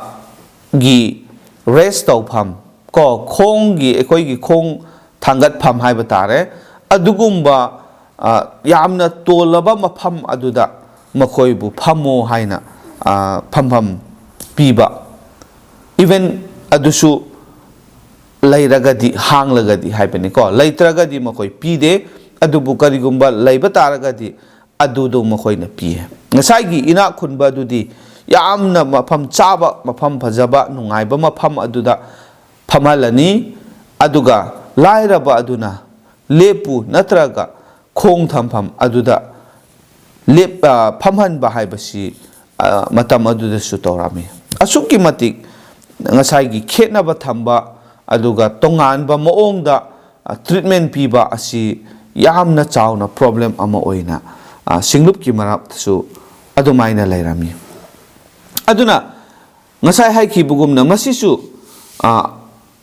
ꯒꯤ rest ꯇꯧꯐꯝ, ꯀꯣ, ꯈꯣꯡꯒꯤ, ꯑꯩꯈꯣꯏꯒꯤ ꯈꯣꯡ ꯊꯥꯡꯒꯠꯐꯝ ꯍꯥꯏꯕ ꯇꯥꯔꯦ, ꯑꯗꯨꯒꯨꯝꯕ, ꯑ, ꯌꯥꯝꯅ ꯇꯣꯜꯂꯕ ꯃꯐꯝ ꯑꯗꯨꯗ ꯃꯈꯣꯏꯕꯨ ꯐꯝꯃꯣ ꯍꯥꯏꯅ, ꯑ, ꯐꯝꯐꯝ ꯄꯤꯕ, even ꯑꯗꯨꯁꯨ ꯂꯩꯔꯒꯗꯤ, ꯍꯥꯡꯂꯒꯗꯤ ꯍꯥꯏꯕꯅꯤꯀꯣ, ꯂꯩꯇ꯭ꯔꯒꯗꯤ ꯃꯈꯣꯏ ꯄꯤꯗꯦ꯫ ꯑꯗꯨꯕꯨ ꯀꯔꯤꯒꯨꯝꯕ ꯂꯩꯕ ꯇꯥꯔꯒꯗꯤ ꯑꯗꯨꯗꯣ ꯃꯈꯣꯏꯅ ꯄꯤꯌꯦ꯫ ꯉꯁꯥꯏꯒꯤ ꯏꯅꯥꯛ ꯈꯨꯟꯕ ꯑꯗꯨꯗꯤ ꯌꯥꯝꯅ ꯃꯐꯝ ꯆꯥꯕ, ꯃꯐꯝ ꯐꯖꯕ, ꯅꯨꯡꯉꯥꯏꯕ ꯃꯐꯝ ꯑꯗꯨꯗ ꯐꯝꯍꯜꯂꯅꯤ꯫ ꯑꯗꯨꯒ ꯂꯥꯏꯔꯕ ꯑꯗꯨꯅ ꯂꯦꯞꯄꯨ ꯅꯠꯇ꯭ꯔꯒ ꯈꯣꯡ ꯊꯝꯐꯝ ꯑꯗꯨꯗ ꯂꯦꯞ-, ꯑ, ꯐꯝꯍꯟꯕ ꯍꯥꯏꯕꯁꯤ, ꯑ, ꯃꯇꯝ ꯑꯗꯨꯗꯁꯨ ꯇꯧꯔꯝꯃꯤ꯫ ꯑꯁꯨꯛꯀꯤ ꯃꯇꯤꯛ ꯉꯁꯥꯏꯒꯤ ꯈꯦꯠꯅꯕ ꯊꯝꯕ, ꯑꯗꯨꯒ ꯇꯣꯉꯥꯟꯕ ꯃꯑꯣꯡꯗ, ꯑ, treatment ꯄꯤꯕ ꯑꯁꯤ ꯌꯥꯝꯅ ꯆꯥꯎꯅ problem ꯑꯃ ꯑꯣꯏꯅ, ꯑ, ꯁꯤꯡꯂꯨꯞꯀꯤ ꯃꯔꯛꯇꯁꯨ ꯑꯗꯨꯃꯥꯏꯅ ꯂꯩꯔꯝꯃꯤ꯫ ꯑꯗꯨꯅ ꯉꯁꯥꯏ ꯍꯥꯏꯈꯤꯕꯒꯨꯝꯅ ꯃꯁꯤꯁꯨ, ꯑ,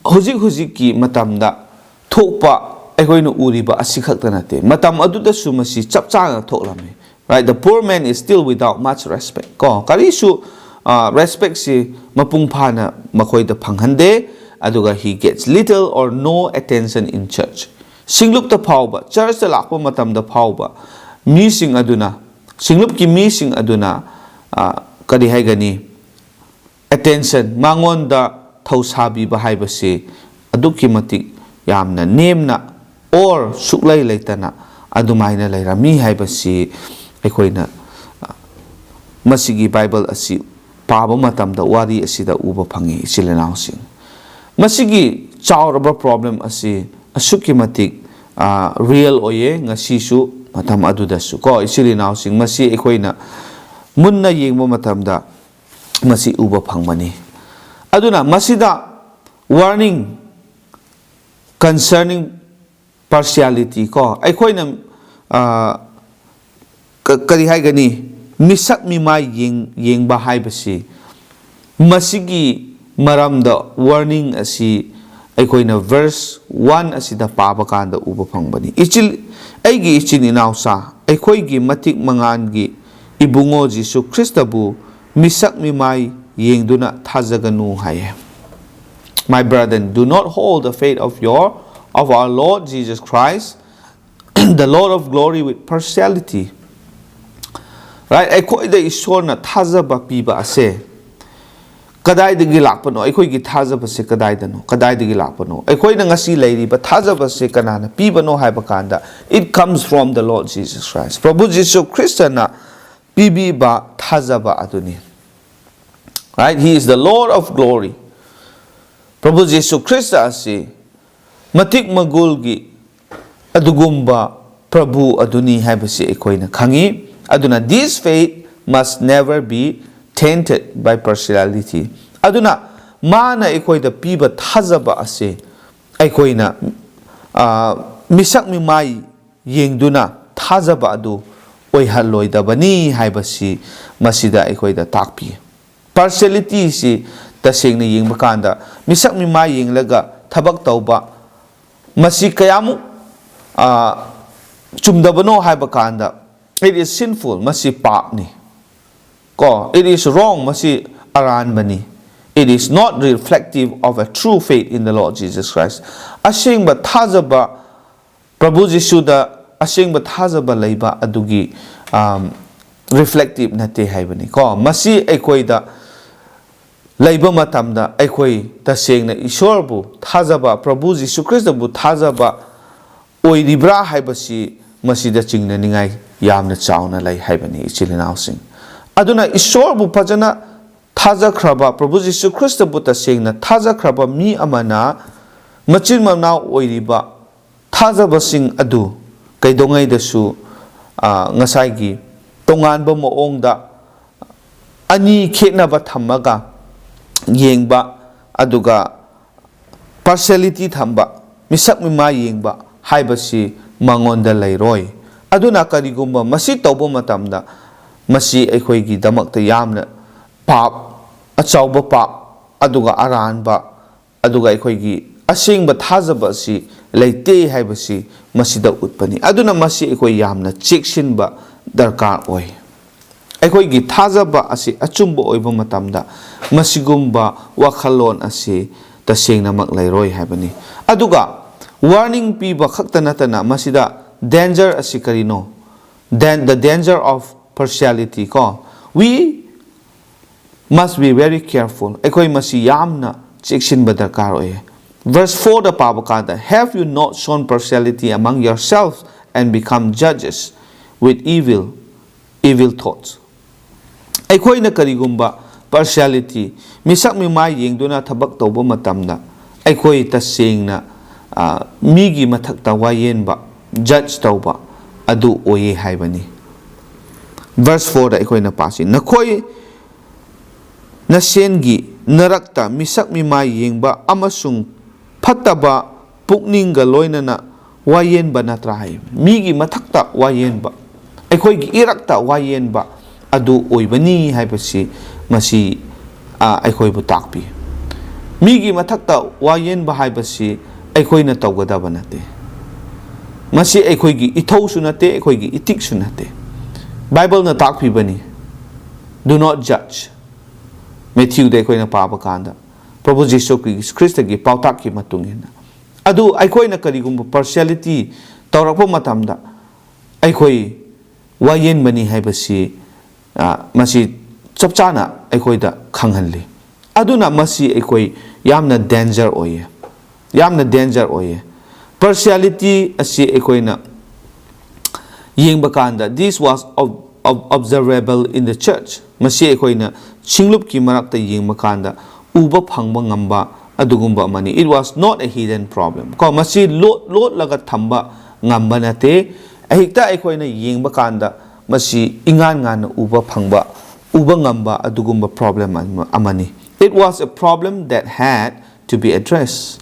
ꯍꯧꯖꯤꯛ ꯍꯧꯖꯤꯛꯀꯤ ꯃꯇꯝꯗ ꯊꯣꯛꯄ ꯑꯩꯈꯣꯏꯅ ꯎꯔꯤꯕ ꯑꯁꯤ ꯈꯛꯇ ꯅꯠꯇꯦ꯫ ꯃꯇꯝ ꯑꯗꯨꯗꯁꯨ ꯃꯁꯤ ꯆꯞ ꯆꯥꯅ ꯊꯣꯛꯂꯝꯃꯤ꯫ Right? The poor man is still without much respect. ꯀꯣ, ꯀꯔꯤꯁꯨ, ꯑ, respectꯁꯤ ꯃꯄꯨꯡ ꯐꯥꯅ ꯃꯈꯣꯏꯗ ꯐꯪꯍꯟꯗꯦ, ꯑꯗꯨꯒ he gets little or no attention in church. ꯁꯤꯡꯂꯨꯞꯇ ꯐꯥꯎꯕ, churchꯇ ꯂꯥꯛꯄ ꯃꯇꯝꯗ ꯐꯥꯎꯕ ꯃꯤꯁꯤꯡ ꯑꯗꯨꯅ, ꯁꯤꯡꯂꯨꯞꯀꯤ ꯃꯤꯁꯤꯡ ꯑꯗꯨꯅ, ꯑ, ꯀꯔꯤ ꯍꯥꯏꯒꯅꯤ? attention, ꯃꯉꯣꯟꯗ ꯊꯧꯁꯥꯕꯤꯕ ꯍꯥꯏꯕꯁꯤ ꯑꯗꯨꯛꯀꯤ ꯃꯇꯤꯛ ꯌꯥꯝꯅ ꯅꯦꯝꯅ or ꯁꯨꯛꯂꯩ ꯂꯩꯇꯅ ꯑꯗꯨꯃꯥꯏꯅ ꯂꯩꯔꯝꯃꯤ ꯍꯥꯏꯕꯁꯤ ꯑꯩꯈꯣꯏꯅ, ꯑ, ꯃꯁꯤꯒꯤ ꯕꯥꯏꯕꯜ ꯑꯁꯤ ꯄꯥꯕ ꯃꯇꯝꯗ ꯋꯥꯔꯤ ꯑꯁꯤꯗ ꯎꯕ ꯐꯪꯉꯤ, ꯏꯆꯤꯜ ꯏꯅꯥꯎꯁꯤꯡ꯫ ꯃꯁꯤꯒꯤ ꯆꯥꯎꯔꯕ problem ꯑꯁꯤ ꯑꯁꯨꯛꯀꯤ ꯃꯇꯤꯛ, ꯑ, real ꯑꯣꯏꯌꯦ, ꯉꯁꯤꯁꯨ, ꯃꯇꯝ ꯑꯗꯨꯗꯁꯨ ꯀꯣ, ꯏꯆꯤꯜ ꯏꯅꯥꯎꯁꯤꯡ꯫ ꯃꯁꯤ ꯑꯩꯈꯣꯏꯅ ꯃꯨꯟꯅ ꯌꯦꯡꯕ ꯃꯇꯝꯗ ꯃꯁꯤ ꯎꯕ ꯐꯪꯕꯅꯤ꯫ ꯑꯗꯨꯅ ꯃꯁꯤꯗ warning concerning partiality ꯀꯣ, ꯑꯩꯈꯣꯏꯅ, ꯑ, ꯀ-, ꯀꯔꯤ ꯍꯥꯏꯒꯅꯤ, ꯃꯤꯁꯛ ꯃꯤꯃꯥꯏ ꯌꯦꯡ-, ꯌꯦꯡꯕ ꯍꯥꯏꯕꯁꯤ, ꯃꯁꯤꯒꯤ ꯃꯔꯝꯗ warning ꯑꯁꯤ ꯑꯩꯈꯣꯏꯅ verse one ꯑꯁꯤꯗ ꯄꯥꯕ ꯀꯥꯟꯗ ꯎꯕ ꯐꯪꯕꯅꯤ꯫ ꯏꯆꯤꯜ-, ꯑꯩꯒꯤ ꯏꯆꯤꯟ ꯏꯅꯥꯎꯁꯥ, ꯑꯩꯈꯣꯏꯒꯤ ꯃꯇꯤꯛ ꯃꯉꯥꯜꯒꯤ ꯏꯕꯨꯡꯉꯣ ꯖꯤꯁꯨ ꯈ꯭ꯔꯤꯁꯇꯕꯨ ꯃꯤꯁꯛ ꯃꯤꯃꯥꯏ ꯌꯦꯡꯗꯨꯅ ꯊꯥꯖꯒꯅꯨ ꯍꯥꯏꯌꯦ꯫ My brethren, do not hold the faith of your, of our Lord Jesus Christ, the Lord of glory, with partiality. Right? ꯑꯩꯈꯣꯏꯗ ꯏꯁꯣꯔꯅ ꯊꯥꯖꯕ ꯄꯤꯕ ꯑꯁꯦ ꯀꯗꯥꯏꯗꯒꯤ ꯂꯥꯛꯄꯅꯣ? ꯑꯩꯈꯣꯏꯒꯤ ꯊꯥꯖꯕꯁꯦ ꯀꯗꯥꯏꯗꯅꯣ? ꯀꯗꯥꯏꯗꯒꯤ ꯂꯥꯛꯄꯅꯣ? ꯑꯩꯈꯣꯏꯅ ꯉꯁꯤ ꯂꯩꯔꯤꯕ ꯊꯥꯖꯕꯁꯦ ꯀꯅꯥꯅ ꯄꯤꯕꯅꯣ ꯍꯥꯏꯕ ꯀꯥꯟꯗ, it comes from the Lord Jesus Christ. ꯄ꯭ꯔꯚꯨ ꯖꯤꯁꯨ ꯈ꯭ꯔꯤꯁꯇꯅ ꯄꯤꯕꯤꯕ ꯊꯥꯖꯕ ꯑꯗꯨꯅꯤ꯫ Right? He is the Lord of glory. ꯄ꯭ꯔꯚꯨ ꯖꯤꯁꯨ ꯈ꯭ꯔꯤꯁꯇ ꯑꯁꯤ ꯃꯇꯤꯛ ꯃꯒꯨꯜꯒꯤ ꯑꯗꯨꯒꯨꯝꯕ ꯄ꯭ꯔꯚꯨ ꯑꯗꯨꯅꯤ ꯍꯥꯏꯕꯁꯤ ꯑꯩꯈꯣꯏꯅ ꯈꯪꯉꯤ꯫ ꯑꯗꯨꯅ this faith must never be tainted by partiality. ꯑꯗꯨꯅ ꯃꯥꯅ ꯑꯩꯈꯣꯏꯗ ꯄꯤꯕ ꯊꯥꯖꯕ ꯑꯁꯤ ꯑꯩꯈꯣꯏꯅ, ꯑ, ꯃꯤꯁꯛ ꯃꯤꯃꯥꯏ ꯌꯦꯡꯗꯨꯅ ꯊꯥꯖꯕ ꯑꯗꯨ ꯑꯣꯏꯍꯜꯂꯣꯏꯗꯕꯅꯤ ꯍꯥꯏꯕꯁꯤ ꯃꯁꯤꯗ ꯑꯩꯈꯣꯏꯗ ꯇꯥꯛꯄꯤ꯫ Partiality ꯁꯤ ꯇꯁꯦꯡꯅ ꯌꯦꯡꯕ ꯀꯥꯟꯗ ꯃꯤꯁꯛ ꯃꯤꯃꯥꯏ ꯌꯦꯡꯂꯒ ꯊꯕꯛ ꯇꯧꯕ, ꯃꯁꯤ ꯀꯌꯥꯃꯨꯛ, ꯑ, ꯆꯨꯝꯗꯕꯅꯣ ꯍꯥꯏꯕ ꯀꯥꯟꯗ, it is sinful, ꯃꯁꯤ ꯄꯥꯞꯅꯤ꯫ ꯀꯣ, it is wrong, ꯃꯁꯤ ꯑꯔꯥꯟꯕꯅꯤ꯫ It is not reflective of a true faith in the Lord Jesus Christ. ꯑꯁꯦꯡꯕ ꯊꯥꯖꯕ, ꯄ꯭ꯔꯚꯨ ꯖꯤꯁꯨꯗ ꯑꯁꯦꯡꯕ ꯊꯥꯖꯕ ꯂꯩꯕ ꯑꯗꯨꯒꯤ, ꯑꯝ, reflective ꯅꯠꯇꯦ ꯍꯥꯏꯕꯅꯤ꯫ ꯀꯣ, ꯃꯁꯤ ꯑꯩꯈꯣꯏꯗ ꯂꯩꯕ ꯃꯇꯝꯗ ꯑꯩꯈꯣꯏ ꯇꯁꯦꯡꯅ ꯏꯁꯣꯔꯕꯨ ꯊꯥꯖꯕ, ꯄ꯭ꯔꯚꯨ ꯖꯤꯁꯨ ꯈ꯭ꯔꯤꯁꯇꯕꯨ ꯊꯥꯖꯕ ꯑꯣꯏꯔꯤꯕ꯭ꯔꯥ ꯍꯥꯏꯕꯁꯤ ꯃꯁꯤꯗ ꯆꯤꯡꯅꯅꯤꯡꯉꯥꯏ ꯌꯥꯝꯅ ꯆꯥꯎꯅ ꯂꯩ ꯍꯥꯏꯕꯅꯤ, ꯏꯆꯤꯜ ꯏꯅꯥꯎꯁꯤꯡ꯫ ꯑꯗꯨꯅ ꯏꯁꯣꯔꯕꯨ ꯐꯖꯅ ꯊꯥꯖꯈ꯭ꯔꯕ, ꯄ꯭ꯔꯚꯨ ꯖꯤꯁꯨ ꯈ꯭ꯔꯤꯁꯇꯕꯨ ꯇꯁꯦꯡꯅ ꯊꯥꯖꯈ꯭ꯔꯕ ꯃꯤ ꯑꯃꯅ ꯃꯆꯤꯟ ꯃꯅꯥꯎ ꯑꯣꯏꯔꯤꯕ ꯊꯥꯖꯕꯁꯤꯡ ꯑꯗꯨ ꯀꯩꯗꯧꯉꯩꯗꯁꯨ, ꯑ, ꯉꯁꯥꯏꯒꯤ ꯇꯣꯉꯥꯟꯕ ꯃꯑꯣꯡꯗ ꯑꯅꯤ ꯈꯦꯠꯅꯕ ꯊꯝꯃꯒ ꯌꯦꯡꯕ, ꯑꯗꯨꯒ ꯄꯥꯔꯁꯤꯌꯦꯂꯤꯇꯤ ꯊꯝꯕ, ꯃꯤꯁꯛ ꯃꯤꯃꯥ ꯌꯦꯡꯕ ꯍꯥꯏꯕꯁꯤ ꯃꯉꯣꯟꯗ ꯂꯩꯔꯣꯏ꯫ ꯑꯗꯨꯅ ꯀꯔꯤꯒꯨꯝꯕ ꯃꯁꯤ ꯇꯧꯕ ꯃꯇꯝꯗ, ꯃꯁꯤ ꯑꯩꯈꯣꯏꯒꯤꯗꯃꯛꯇ ꯌꯥꯝꯅ ꯄꯥꯞ, ꯑꯆꯧꯕ ꯄꯥꯞ, ꯑꯗꯨꯒ ꯑꯔꯥꯟꯕ, ꯑꯗꯨꯒ ꯑꯩꯈꯣꯏꯒꯤ ꯑꯁꯦꯡꯕ ꯊꯥꯖꯕ ꯑꯁꯤ ꯂꯩꯇꯦ ꯍꯥꯏꯕꯁꯤ ꯃꯁꯤꯗ ꯎꯠꯄꯅꯤ꯫ ꯑꯗꯨꯅ ꯃꯁꯤ ꯑꯩꯈꯣꯏ ꯌꯥꯝꯅ ꯆꯦꯛꯁꯤꯟꯕ ꯗꯔꯀꯥꯔ ꯑꯣꯏ꯫ ꯑꯩꯈꯣꯏꯒꯤ ꯊꯥꯖꯕ ꯑꯁꯤ ꯑꯆꯨꯝꯕ ꯑꯣꯏꯕ ꯃꯇꯝꯗ ꯃꯁꯤꯒꯨꯝꯕ ꯋꯥꯈꯜꯂꯣꯟ ꯑꯁꯤ ꯇꯁꯦꯡꯅꯃꯛ ꯂꯩꯔꯣꯏ ꯍꯥꯏꯕꯅꯤ꯫ ꯑꯗꯨꯒ ꯋꯥꯔꯅꯤꯡ ꯄꯤꯕ ꯈꯛꯇ ꯅꯠꯇꯅ ꯃꯁꯤꯗ ꯗꯦꯟꯖꯔ ꯑꯁꯤ ꯀꯔꯤꯅꯣ? Dan-, the danger of partiality ꯀꯣ꯫ We must be very careful. ꯑꯩꯈꯣꯏ ꯃꯁꯤ ꯌꯥꯝꯅ ꯆꯦꯛꯁꯤꯟꯕ ꯗꯔꯀꯥꯔ ꯑꯣꯏꯌꯦ꯫ Verse fourꯗ ꯄꯥꯕ ꯀꯥꯟꯗ, "Have you not shown partiality among yourselves and become judges with evil, evil thoughts?" ꯑꯩꯈꯣꯏꯅ ꯀꯔꯤꯒꯨꯝꯕ ꯄꯥꯔꯁꯤꯌꯦꯂꯤꯇꯤ, ꯃꯤꯁꯛ ꯃꯤꯃꯥꯏ ꯌꯦꯡꯗꯨꯅ ꯊꯕꯛ ꯇꯧꯕ ꯃꯇꯝꯗ, ꯑꯩꯈꯣꯏ ꯇꯁꯦꯡꯅ, ꯑ, ꯃꯤꯒꯤ ꯃꯊꯛꯇ ꯋꯥꯌꯦꯟꯕ, ꯖꯖ ꯇꯧꯕ ꯑꯗꯨ ꯑꯣꯏꯌꯦ ꯍꯥꯏꯕꯅꯤ꯫ Verse fourꯗ ꯑꯩꯈꯣꯏꯅ ꯄꯥꯁꯤ, "ꯅꯈꯣꯏ ꯅꯁꯦꯟꯒꯤ ꯅꯔꯛꯇ ꯃꯤꯁꯛ ꯃꯤꯃꯥꯏ ꯌꯦꯡꯕ ꯑꯃꯁꯨꯡ ꯐꯠꯇꯕ ꯄꯨꯛꯅꯤꯡꯒ ꯂꯣꯏꯅꯅ ꯋꯥꯌꯦꯟꯕ ꯅꯠꯇ꯭ꯔꯥ?" ꯍꯥꯏ꯫ ꯃꯤꯒꯤ ꯃꯊꯛꯇ ꯋꯥꯌꯦꯟꯕ, ꯑꯩꯈꯣꯏꯒꯤ ꯏꯔꯛꯇ ꯋꯥꯌꯦꯟꯕ ꯑꯗꯨ ꯑꯣꯏꯕꯅꯤ ꯍꯥꯏꯕꯁꯤ ꯃꯁꯤ, ꯑ, ꯑꯩꯈꯣꯏꯕꯨ ꯇꯥꯛꯄꯤ꯫ ꯃꯤꯒꯤ ꯃꯊꯛꯇ ꯋꯥꯌꯦꯟꯕ ꯍꯥꯏꯕꯁꯤ ꯑꯩꯈꯣꯏꯅ ꯇꯧꯒꯗꯕ ꯅꯠꯇꯦ꯫ ꯃꯁꯤ ꯑꯩꯈꯣꯏꯒꯤ ꯏꯊꯧꯁꯨ ꯅꯠꯇꯦ, ꯑꯩꯈꯣꯏꯒꯤ ꯏꯊꯤꯛꯁꯨ ꯅꯠꯇꯦ꯫ ꯕꯥꯏꯕꯜꯅ ꯇꯥꯛꯄꯤꯕꯅꯤ, "Do not judge." ꯃꯦꯊ꯭ꯌꯨꯗ ꯑꯩꯈꯣꯏꯅ ꯄꯥꯕ ꯀꯥꯟꯗ, ꯄ꯭ꯔꯚꯨ ꯖꯤꯁꯨ ꯈ꯭ꯔꯤꯁꯇꯒꯤ ꯄꯥꯎꯇꯥꯛꯀꯤ ꯃꯇꯨꯡ ꯏꯟꯅ꯫ ꯑꯗꯨ ꯑꯩꯈꯣꯏꯅ ꯀꯔꯤꯒꯨꯝꯕ ꯄꯥꯔꯁꯤꯌꯦꯂꯤꯇꯤ ꯇꯧꯔꯛꯄ ꯃꯇꯝꯗ ꯑꯩꯈꯣꯏ ꯋꯥꯌꯦꯟꯕꯅꯤ ꯍꯥꯏꯕꯁꯤ, ꯑ, ꯃꯁꯤ ꯆꯞ ꯆꯥꯅ ꯑꯩꯈꯣꯏꯗ ꯈꯪꯍꯜꯂꯤ꯫ ꯑꯗꯨꯅ ꯃꯁꯤ ꯑꯩꯈꯣꯏ ꯌꯥꯝꯅ danger ꯑꯣꯏꯌꯦ, ꯌꯥꯝꯅ danger ꯑꯣꯏꯌꯦ꯫ Partiality ꯑꯁꯤ ꯑꯩꯈꯣꯏꯅ ꯌꯦꯡꯕ ꯀꯥꯟꯗ, this was ob- ob- observable in the church, ꯃꯁꯤ ꯑꯩꯈꯣꯏꯅ ꯁꯤꯡꯂꯨꯞꯀꯤ ꯃꯔꯛꯇ ꯌꯦꯡꯕ ꯀꯥꯟꯗ ꯎꯕ ꯐꯪꯕ ꯉꯝꯕ ꯑꯗꯨꯒꯨꯝꯕ ꯑꯃꯅꯤ꯫ It was not a hidden problem. ꯀꯣ, ꯃꯁꯤ ꯂꯣꯠ ꯂꯣꯠꯂꯒ ꯊꯝꯕ ꯉꯝꯕ ꯅꯠꯇꯦ꯫ ꯑꯍꯦꯛꯇ ꯑꯩꯈꯣꯏꯅ ꯌꯦꯡꯕ ꯀꯥꯟꯗ ꯃꯁꯤ ꯏꯉꯥꯟ ꯉꯥꯟꯅ ꯎꯕ ꯐꯪꯕ, ꯎꯕ ꯉꯝꯕ ꯑꯗꯨꯒꯨꯝꯕ problem ꯑꯃ- ꯑꯃꯅꯤ꯫ It was a problem that had to be addressed.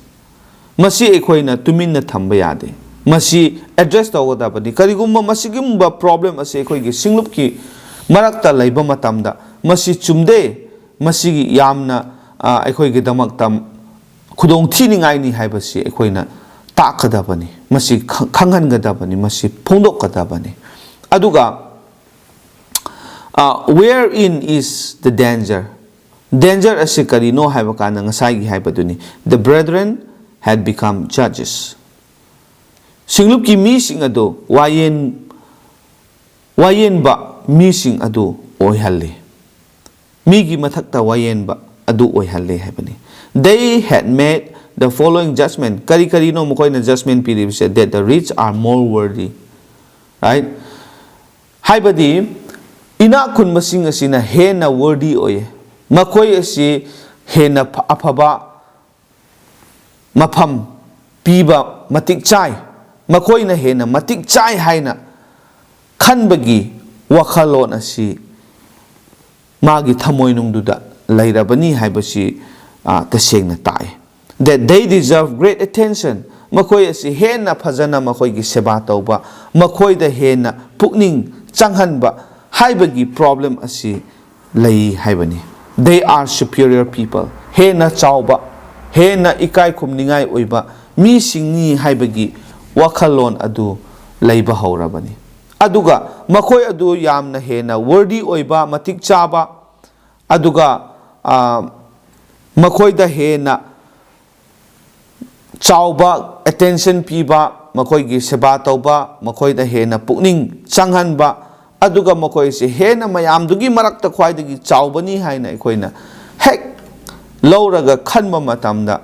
ꯃꯁꯤ ꯑꯩꯈꯣꯏꯅ ꯇꯨꯃꯤꯟꯅ ꯊꯝꯕ ꯌꯥꯗꯦ꯫ ꯃꯁꯤ address ꯇꯧꯒꯗꯕꯅꯤ꯫ ꯀꯔꯤꯒꯨꯝꯕ ꯃꯁꯤꯒꯨꯝꯕ problem ꯑꯁꯤ ꯑꯩꯈꯣꯏꯒꯤ ꯁꯤꯡꯂꯨꯞꯀꯤ ꯃꯔꯛꯇ ꯂꯩꯕ ꯃꯇꯝꯗ, ꯃꯁꯤ ꯆꯨꯝꯗꯦ, ꯃꯁꯤꯒꯤ ꯌꯥꯝꯅ, ꯑ, ꯑꯩꯈꯣꯏꯒꯤꯗꯃꯛꯇ ꯈꯨꯗꯣꯡ ꯊꯤꯅꯤꯡꯉꯥꯏꯅꯤ ꯍꯥꯏꯕꯁꯤ ꯑꯩꯈꯣꯏꯅ ꯇꯥꯛꯀꯗꯕꯅꯤ, ꯃꯁꯤ ꯈꯪ- ꯈꯪꯍꯟꯒꯗꯕꯅꯤ, ꯃꯁꯤ ꯐꯣꯡꯗꯣꯛꯀꯗꯕꯅꯤ꯫ ꯑꯗꯨꯒ, ꯑ, wherein is the danger? Danger ꯑꯁꯤ ꯀꯔꯤꯅꯣ ꯍꯥꯏꯕ ꯀꯥꯟꯗ, ꯉꯁꯥꯏꯒꯤ ꯍꯥꯏꯕꯗꯨꯅꯤ, the brethren had become judges. ꯁꯤꯡꯂꯨꯞꯀꯤ ꯃꯤꯁꯤꯡ ꯑꯗꯨ ꯋꯥꯌꯦꯟ ꯋꯥꯌꯦꯟꯕ ꯃꯤꯁꯤꯡ ꯑꯗꯨ ꯑꯣꯏꯍꯜꯂꯤ꯫ ꯃꯤꯒꯤ ꯃꯊꯛꯇ ꯋꯥꯌꯦꯟꯕ ꯑꯗꯨ ꯑꯣꯏꯍꯜꯂꯤ ꯍꯥꯏꯕꯅꯤ꯫ They had made the following judgment. ꯀꯔꯤ ꯀꯔꯤꯅꯣ ꯃꯈꯣꯏꯅ judgment ꯄꯤꯔꯤꯕꯁꯦ? That the rich are more worthy, right? ꯍꯥꯏꯕꯗꯤ, ꯏꯅꯥꯛ ꯈꯨꯟꯕꯁꯤꯡ ꯑꯁꯤꯅ ꯍꯦꯟꯅ worthy ꯑꯣꯏꯌꯦ, ꯃꯈꯣꯏ ꯑꯁꯤ ꯍꯦꯟꯅ ꯐ- ꯑꯐꯕ ꯃꯐꯝ ꯄꯤꯕ ꯃꯇꯤꯛ ꯆꯥꯏ, ꯃꯈꯣꯏꯅ ꯍꯦꯟꯅ ꯃꯇꯤꯛ ꯆꯥꯏ ꯍꯥꯏꯅ ꯈꯟꯕꯒꯤ ꯋꯥꯈꯜꯂꯣꯟ ꯑꯁꯤ ꯃꯥꯒꯤ ꯊꯃꯣꯏꯅꯨꯡꯗꯨꯗ ꯂꯩꯔꯕꯅꯤ ꯍꯥꯏꯕꯁꯤ, ꯑ, ꯇꯁꯦꯡꯅ ꯇꯥꯛꯏ꯫ That they deserve great attention. ꯃꯈꯣꯏ ꯑꯁꯤ ꯍꯦꯟꯅ ꯐꯖꯅ ꯃꯈꯣꯏꯒꯤ ꯁꯦꯕꯥ ꯇꯧꯕ, ꯃꯈꯣꯏꯗ ꯍꯦꯟꯅ ꯄꯨꯛꯅꯤꯡ ꯆꯪꯍꯟꯕ ꯍꯥꯏꯕꯒꯤ problem ꯑꯁꯤ ꯂꯩ ꯍꯥꯏꯕꯅꯤ꯫ They are superior people. ꯍꯦꯟꯅ ꯆꯥꯎꯕ, ꯍꯦꯟꯅ ꯏꯀꯥꯏ ꯈꯨꯝꯅꯤꯡꯉꯥꯏ ꯑꯣꯏꯕ ꯃꯤꯁꯤꯡꯅꯤ ꯍꯥꯏꯕꯒꯤ ꯋꯥꯈꯜꯂꯣꯟ ꯑꯗꯨ ꯂꯩꯕ ꯍꯧꯔꯕꯅꯤ꯫ ꯑꯗꯨꯒ ꯃꯈꯣꯏ ꯑꯗꯨ ꯌꯥꯝꯅ ꯍꯦꯟꯅ worthy ꯑꯣꯏꯕ, ꯃꯇꯤꯛ ꯆꯥꯕ, ꯑꯗꯨꯒ, ꯑ, ꯃꯈꯣꯏꯗ ꯍꯦꯟꯅ ꯆꯥꯎꯕ attention ꯄꯤꯕ, ꯃꯈꯣꯏꯒꯤ ꯁꯦꯕꯥ ꯇꯧꯕ, ꯃꯈꯣꯏꯗ ꯍꯦꯟꯅ ꯄꯨꯛꯅꯤꯡ ꯆꯪꯍꯟꯕ, ꯑꯗꯨꯒ ꯃꯈꯣꯏꯁꯦ ꯍꯦꯟꯅ ꯃꯌꯥꯝꯗꯨꯒꯤ ꯃꯔꯛꯇ ꯈ꯭ꯋꯥꯏꯗꯒꯤ ꯆꯥꯎꯕꯅꯤ ꯍꯥꯏꯅ ꯑꯩꯈꯣꯏꯅ ꯍꯦꯛ ꯂꯧꯔꯒ ꯈꯟꯕ ꯃꯇꯝꯗ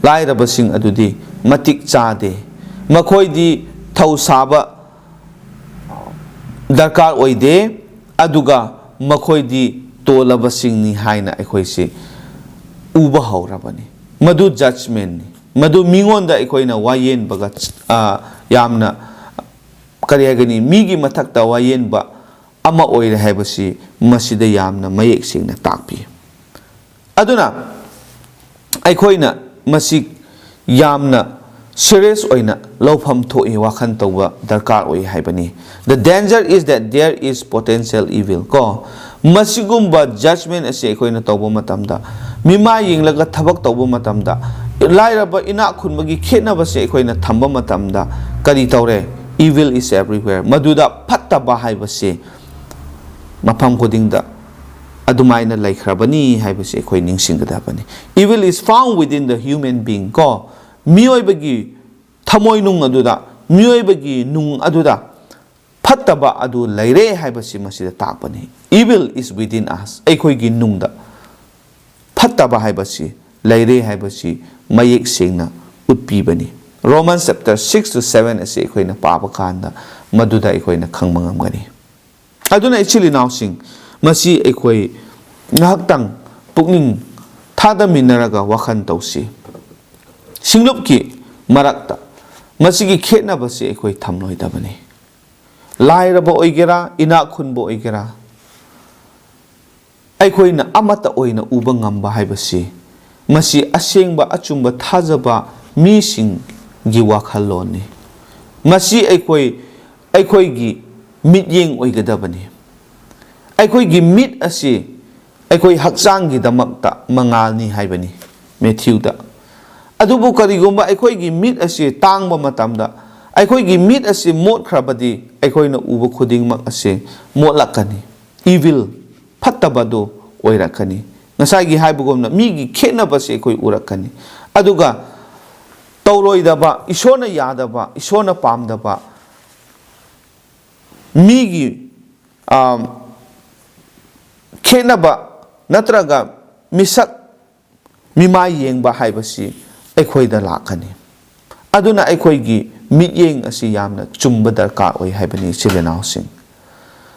ꯂꯥꯏꯔꯕꯁꯤꯡ ꯑꯗꯨꯗꯤ ꯃꯇꯤꯛ ꯆꯥꯗꯦ꯫ ꯃꯈꯣꯏꯗꯤ ꯊꯧ ꯁꯥꯕ ꯗꯔꯀꯥꯔ ꯑꯣꯏꯗꯦ, ꯑꯗꯨꯒ ꯃꯈꯣꯏꯗꯤ ꯇꯣꯜꯂꯕꯁꯤꯡꯅꯤ ꯍꯥꯏꯅ ꯑꯩꯈꯣꯏꯁꯤ ꯎꯕ ꯍꯧꯔꯕꯅꯤ꯫ ꯃꯗꯨ judgmentꯅꯤ꯫ ꯃꯗꯨ ꯃꯤꯉꯣꯟꯗ ꯑꯩꯈꯣꯏꯅ ꯋꯥꯌꯦꯟꯕꯒ, ꯑ, ꯌꯥꯝꯅ, ꯀꯔꯤ ꯍꯥꯏꯒꯅꯤ, ꯃꯤꯒꯤ ꯃꯊꯛꯇ ꯋꯥꯌꯦꯟꯕ ꯑꯃ ꯑꯣꯏꯔꯦ ꯍꯥꯏꯕꯁꯤ ꯃꯁꯤꯗ ꯌꯥꯝꯅ ꯃꯌꯦꯛ ꯁꯦꯡꯅ ꯇꯥꯛꯄꯤ꯫ ꯑꯗꯨꯅ ꯑꯩꯈꯣꯏꯅ ꯃꯁꯤ ꯌꯥꯝꯅ serious ꯑꯣꯏꯅ ꯂꯧꯐꯝ ꯊꯣꯛꯏ, ꯋꯥꯈꯜ ꯇꯧꯕ ꯗꯔꯀꯥꯔ ꯑꯣꯏ ꯍꯥꯏꯕꯅꯤ꯫ The danger is that there is potential evil ꯀꯣ꯫ ꯃꯁꯤꯒꯨꯝꯕ judgment ꯑꯁꯤ ꯑꯩꯈꯣꯏꯅ ꯇꯧꯕ ꯃꯇꯝꯗ, ꯃꯤꯃꯥꯏ ꯌꯦꯡꯂꯒ ꯊꯕꯛ ꯇꯧꯕ ꯃꯇꯝꯗ, ꯂꯥꯏꯔꯕ ꯏꯅꯥꯛ ꯈꯨꯟꯕꯒꯤ ꯈꯦꯠꯅꯕꯁꯦ ꯑꯩꯈꯣꯏꯅ ꯊꯝꯕ ꯃꯇꯝꯗ ꯀꯔꯤ ꯇꯧꯔꯦ? Evil is everywhere꯫ ꯃꯗꯨꯗ ꯐꯠꯇꯕ ꯍꯥꯏꯕꯁꯤ ꯃꯐꯝ ꯈꯨꯗꯤꯡꯗ ꯑꯗꯨꯃꯥꯏꯅ ꯂꯩꯈ꯭ꯔꯕꯅꯤ ꯍꯥꯏꯕꯁꯤ ꯑꯩꯈꯣꯏ ꯅꯤꯡꯁꯤꯡꯒꯗꯕꯅꯤ꯫ Evil is found within the human being ꯀꯣ꯫ ꯃꯤꯑꯣꯏꯕꯒꯤ ꯊꯃꯣꯏꯅꯨꯡ ꯑꯗꯨꯗ, ꯃꯤꯑꯣꯏꯕꯒꯤ ꯅꯨꯡ ꯑꯗꯨꯗ ꯐꯠꯇꯕ ꯑꯗꯨ ꯂꯩꯔꯦ ꯍꯥꯏꯕꯁꯤ ꯃꯁꯤꯗ ꯇꯥꯛꯄꯅꯤ꯫ Evil is within us꯫ ꯑꯩꯈꯣꯏꯒꯤ ꯅꯨꯡꯗ ꯐꯠꯇꯕ ꯍꯥꯏꯕꯁꯤ ꯂꯩꯔꯦ ꯍꯥꯏꯕꯁꯤ ꯃꯌꯦꯛ ꯁꯦꯡꯅ ꯎꯠꯄꯤꯕꯅꯤ꯫ Romans chapter six to seven ꯑꯁꯤ ꯑꯩꯈꯣꯏꯅ ꯄꯥꯕ ꯀꯥꯟꯗ ꯃꯗꯨꯗ ꯑꯩꯈꯣꯏꯅ ꯈꯪꯕ ꯉꯝꯒꯅꯤ꯫ ꯑꯗꯨꯅ ꯏꯆꯤꯜ ꯏꯅꯥꯎꯁꯤꯡ, ꯃꯁꯤ ꯑꯩꯈꯣꯏ ꯉꯥꯏꯍꯥꯛꯇꯪ ꯄꯨꯛꯅꯤꯡ ꯊꯥꯗꯃꯤꯟꯅꯔꯒ ꯋꯥꯈꯜ ꯇꯧꯁꯤ꯫ ꯁꯤꯡꯂꯨꯞꯀꯤ ꯃꯔꯛꯇ ꯃꯁꯤꯒꯤ ꯈꯦꯠꯅꯕꯁꯤ ꯑꯩꯈꯣꯏ ꯊꯝꯂꯣꯏꯗꯕꯅꯤ꯫ ꯂꯥꯏꯔꯕ ꯑꯣꯏꯒꯦꯔꯥ, ꯏꯅꯥꯛ ꯈꯨꯟꯕ ꯑꯣꯏꯒꯦꯔꯥ, ꯑꯩꯈꯣꯏꯅ ꯑꯃꯠꯇ ꯑꯣꯏꯅ ꯎꯕ ꯉꯝꯕ ꯍꯥꯏꯕꯁꯤ, ꯃꯁꯤ ꯑꯁꯦꯡꯕ ꯑꯆꯨꯝꯕ ꯊꯥꯖꯕ ꯃꯤꯁꯤꯡꯒꯤ ꯋꯥꯈꯜꯂꯣꯟꯅꯤ꯫ ꯃꯁꯤ ꯑꯩꯈꯣꯏ, ꯑꯩꯈꯣꯏꯒꯤ ꯃꯤꯠꯌꯦꯡ ꯑꯣꯏꯒꯗꯕꯅꯤ꯫ ꯑꯩꯈꯣꯏꯒꯤ ꯃꯤꯠ ꯑꯁꯤ ꯑꯩꯈꯣꯏ ꯍꯛꯆꯥꯡꯒꯤꯗꯃꯛꯇ ꯃꯉꯥꯜꯅꯤ ꯍꯥꯏꯕꯅꯤ ꯃꯦꯊ꯭ꯌꯨꯗ꯫ ꯑꯗꯨꯕꯨ ꯀꯔꯤꯒꯨꯝꯕ ꯑꯩꯈꯣꯏꯒꯤ ꯃꯤꯠ ꯑꯁꯤ ꯇꯥꯡꯕ ꯃꯇꯝꯗ, ꯑꯩꯈꯣꯏꯒꯤ ꯃꯤꯠ ꯑꯁꯤ ꯃꯣꯠꯈ꯭ꯔꯕꯗꯤ, ꯑꯩꯈꯣꯏꯅ ꯎꯕ ꯈꯨꯗꯤꯡꯃꯛ ꯑꯁꯤ ꯃꯣꯠꯂꯛꯀꯅꯤ꯫ Evil, ꯐꯠꯇꯕꯗꯨ ꯑꯣꯏꯔꯛꯀꯅꯤ꯫ ꯉꯁꯥꯏꯒꯤ ꯍꯥꯏꯕꯒꯨꯝꯅ ꯃꯤꯒꯤ ꯈꯦꯠꯅꯕꯁꯤ ꯑꯩꯈꯣꯏ ꯎꯔꯛꯀꯅꯤ꯫ ꯑꯗꯨꯒ ꯇꯧꯔꯣꯏꯗꯕ, ꯏꯁꯣꯔꯅ ꯌꯥꯗꯕ, ꯏꯁꯣꯔꯅ ꯄꯥꯝꯗꯕ, ꯃꯤꯒꯤ, ꯑꯥ, ꯈꯦꯠꯅꯕ ꯅꯠꯇ꯭ꯔꯒ ꯃꯤꯁꯛ ꯃꯤꯃꯥꯏ ꯌꯦꯡꯕ ꯍꯥꯏꯕꯁꯤ ꯑꯩꯈꯣꯏꯗ ꯂꯥꯛꯀꯅꯤ꯫ ꯑꯗꯨꯅ ꯑꯩꯈꯣꯏꯒꯤ ꯃꯤꯠꯌꯦꯡ ꯑꯁꯤ ꯌꯥꯝꯅ ꯆꯨꯝꯕ ꯗꯔꯀꯥꯔ ꯑꯣꯏ ꯍꯥꯏꯕꯅꯤ, ꯏꯆꯤꯜ ꯏꯅꯥꯎꯁꯤꯡ꯫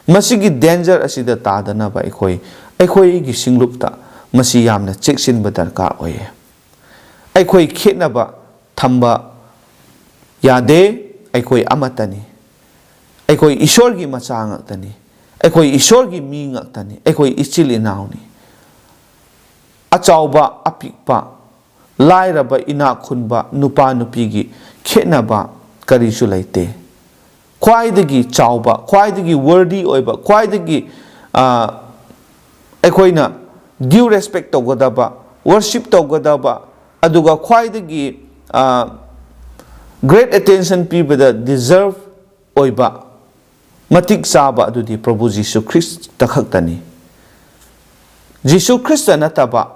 ꯃꯁꯤꯒꯤ danger ꯑꯁꯤꯗ ꯇꯥꯗꯅꯕ ꯑꯩꯈꯣꯏ, ꯑꯩꯈꯣꯏꯒꯤ ꯁꯤꯡꯂꯨꯞꯇ ꯃꯁꯤ ꯌꯥꯝꯅ ꯆꯦꯛꯁꯤꯟꯕ ꯗꯔꯀꯥꯔ ꯑꯣꯏꯌꯦ꯫ ꯑꯩꯈꯣꯏ ꯈꯦꯠꯅꯕ ꯊꯝꯕ ꯌꯥꯗꯦ꯫ ꯑꯩꯈꯣꯏ ꯑꯃꯠꯇꯅꯤ꯫ ꯑꯩꯈꯣꯏ ꯏꯁꯣꯔꯒꯤ ꯃꯆꯥ ꯉꯥꯛꯇꯅꯤ꯫ ꯑꯩꯈꯣꯏ ꯏꯁꯣꯔꯒꯤ ꯃꯤ ꯉꯥꯛꯇꯅꯤ꯫ ꯑꯩꯈꯣꯏ ꯏꯆꯤꯜ ꯏꯅꯥꯎꯅꯤ꯫ ꯑꯆꯥꯎꯕ ꯑꯄꯤꯛꯄ, ꯂꯥꯏꯔꯕ ꯏꯅꯥꯛ ꯈꯨꯟꯕ, ꯅꯨꯄꯥ ꯅꯨꯄꯤꯒꯤ ꯈꯦꯠꯅꯕ ꯀꯔꯤꯁꯨ ꯂꯩꯇꯦ꯫ ꯈ꯭ꯋꯥꯏꯗꯒꯤ ꯆꯥꯎꯕ, ꯈ꯭ꯋꯥꯏꯗꯒꯤ worthy ꯑꯣꯏꯕ, ꯈ꯭ꯋꯥꯏꯗꯒꯤ, ꯑ, ꯑꯩꯈꯣꯏꯅ due respect ꯇꯧꯒꯗꯕ, worship ꯇꯧꯒꯗꯕ, ꯑꯗꯨꯒ ꯈ꯭ꯋꯥꯏꯗꯒꯤ, ꯑ, great attention ꯄꯤꯕꯗ deserve ꯑꯣꯏꯕ, ꯃꯇꯤꯛ ꯆꯥꯕ ꯑꯗꯨꯗꯤ ꯄ꯭ꯔꯚꯨ ꯖꯤꯁꯨ ꯈ꯭ꯔꯤꯁꯇ ꯈꯛꯇꯅꯤ꯫ ꯖꯤꯁꯨ ꯈ꯭ꯔꯤꯁꯇ ꯅꯠꯇꯕ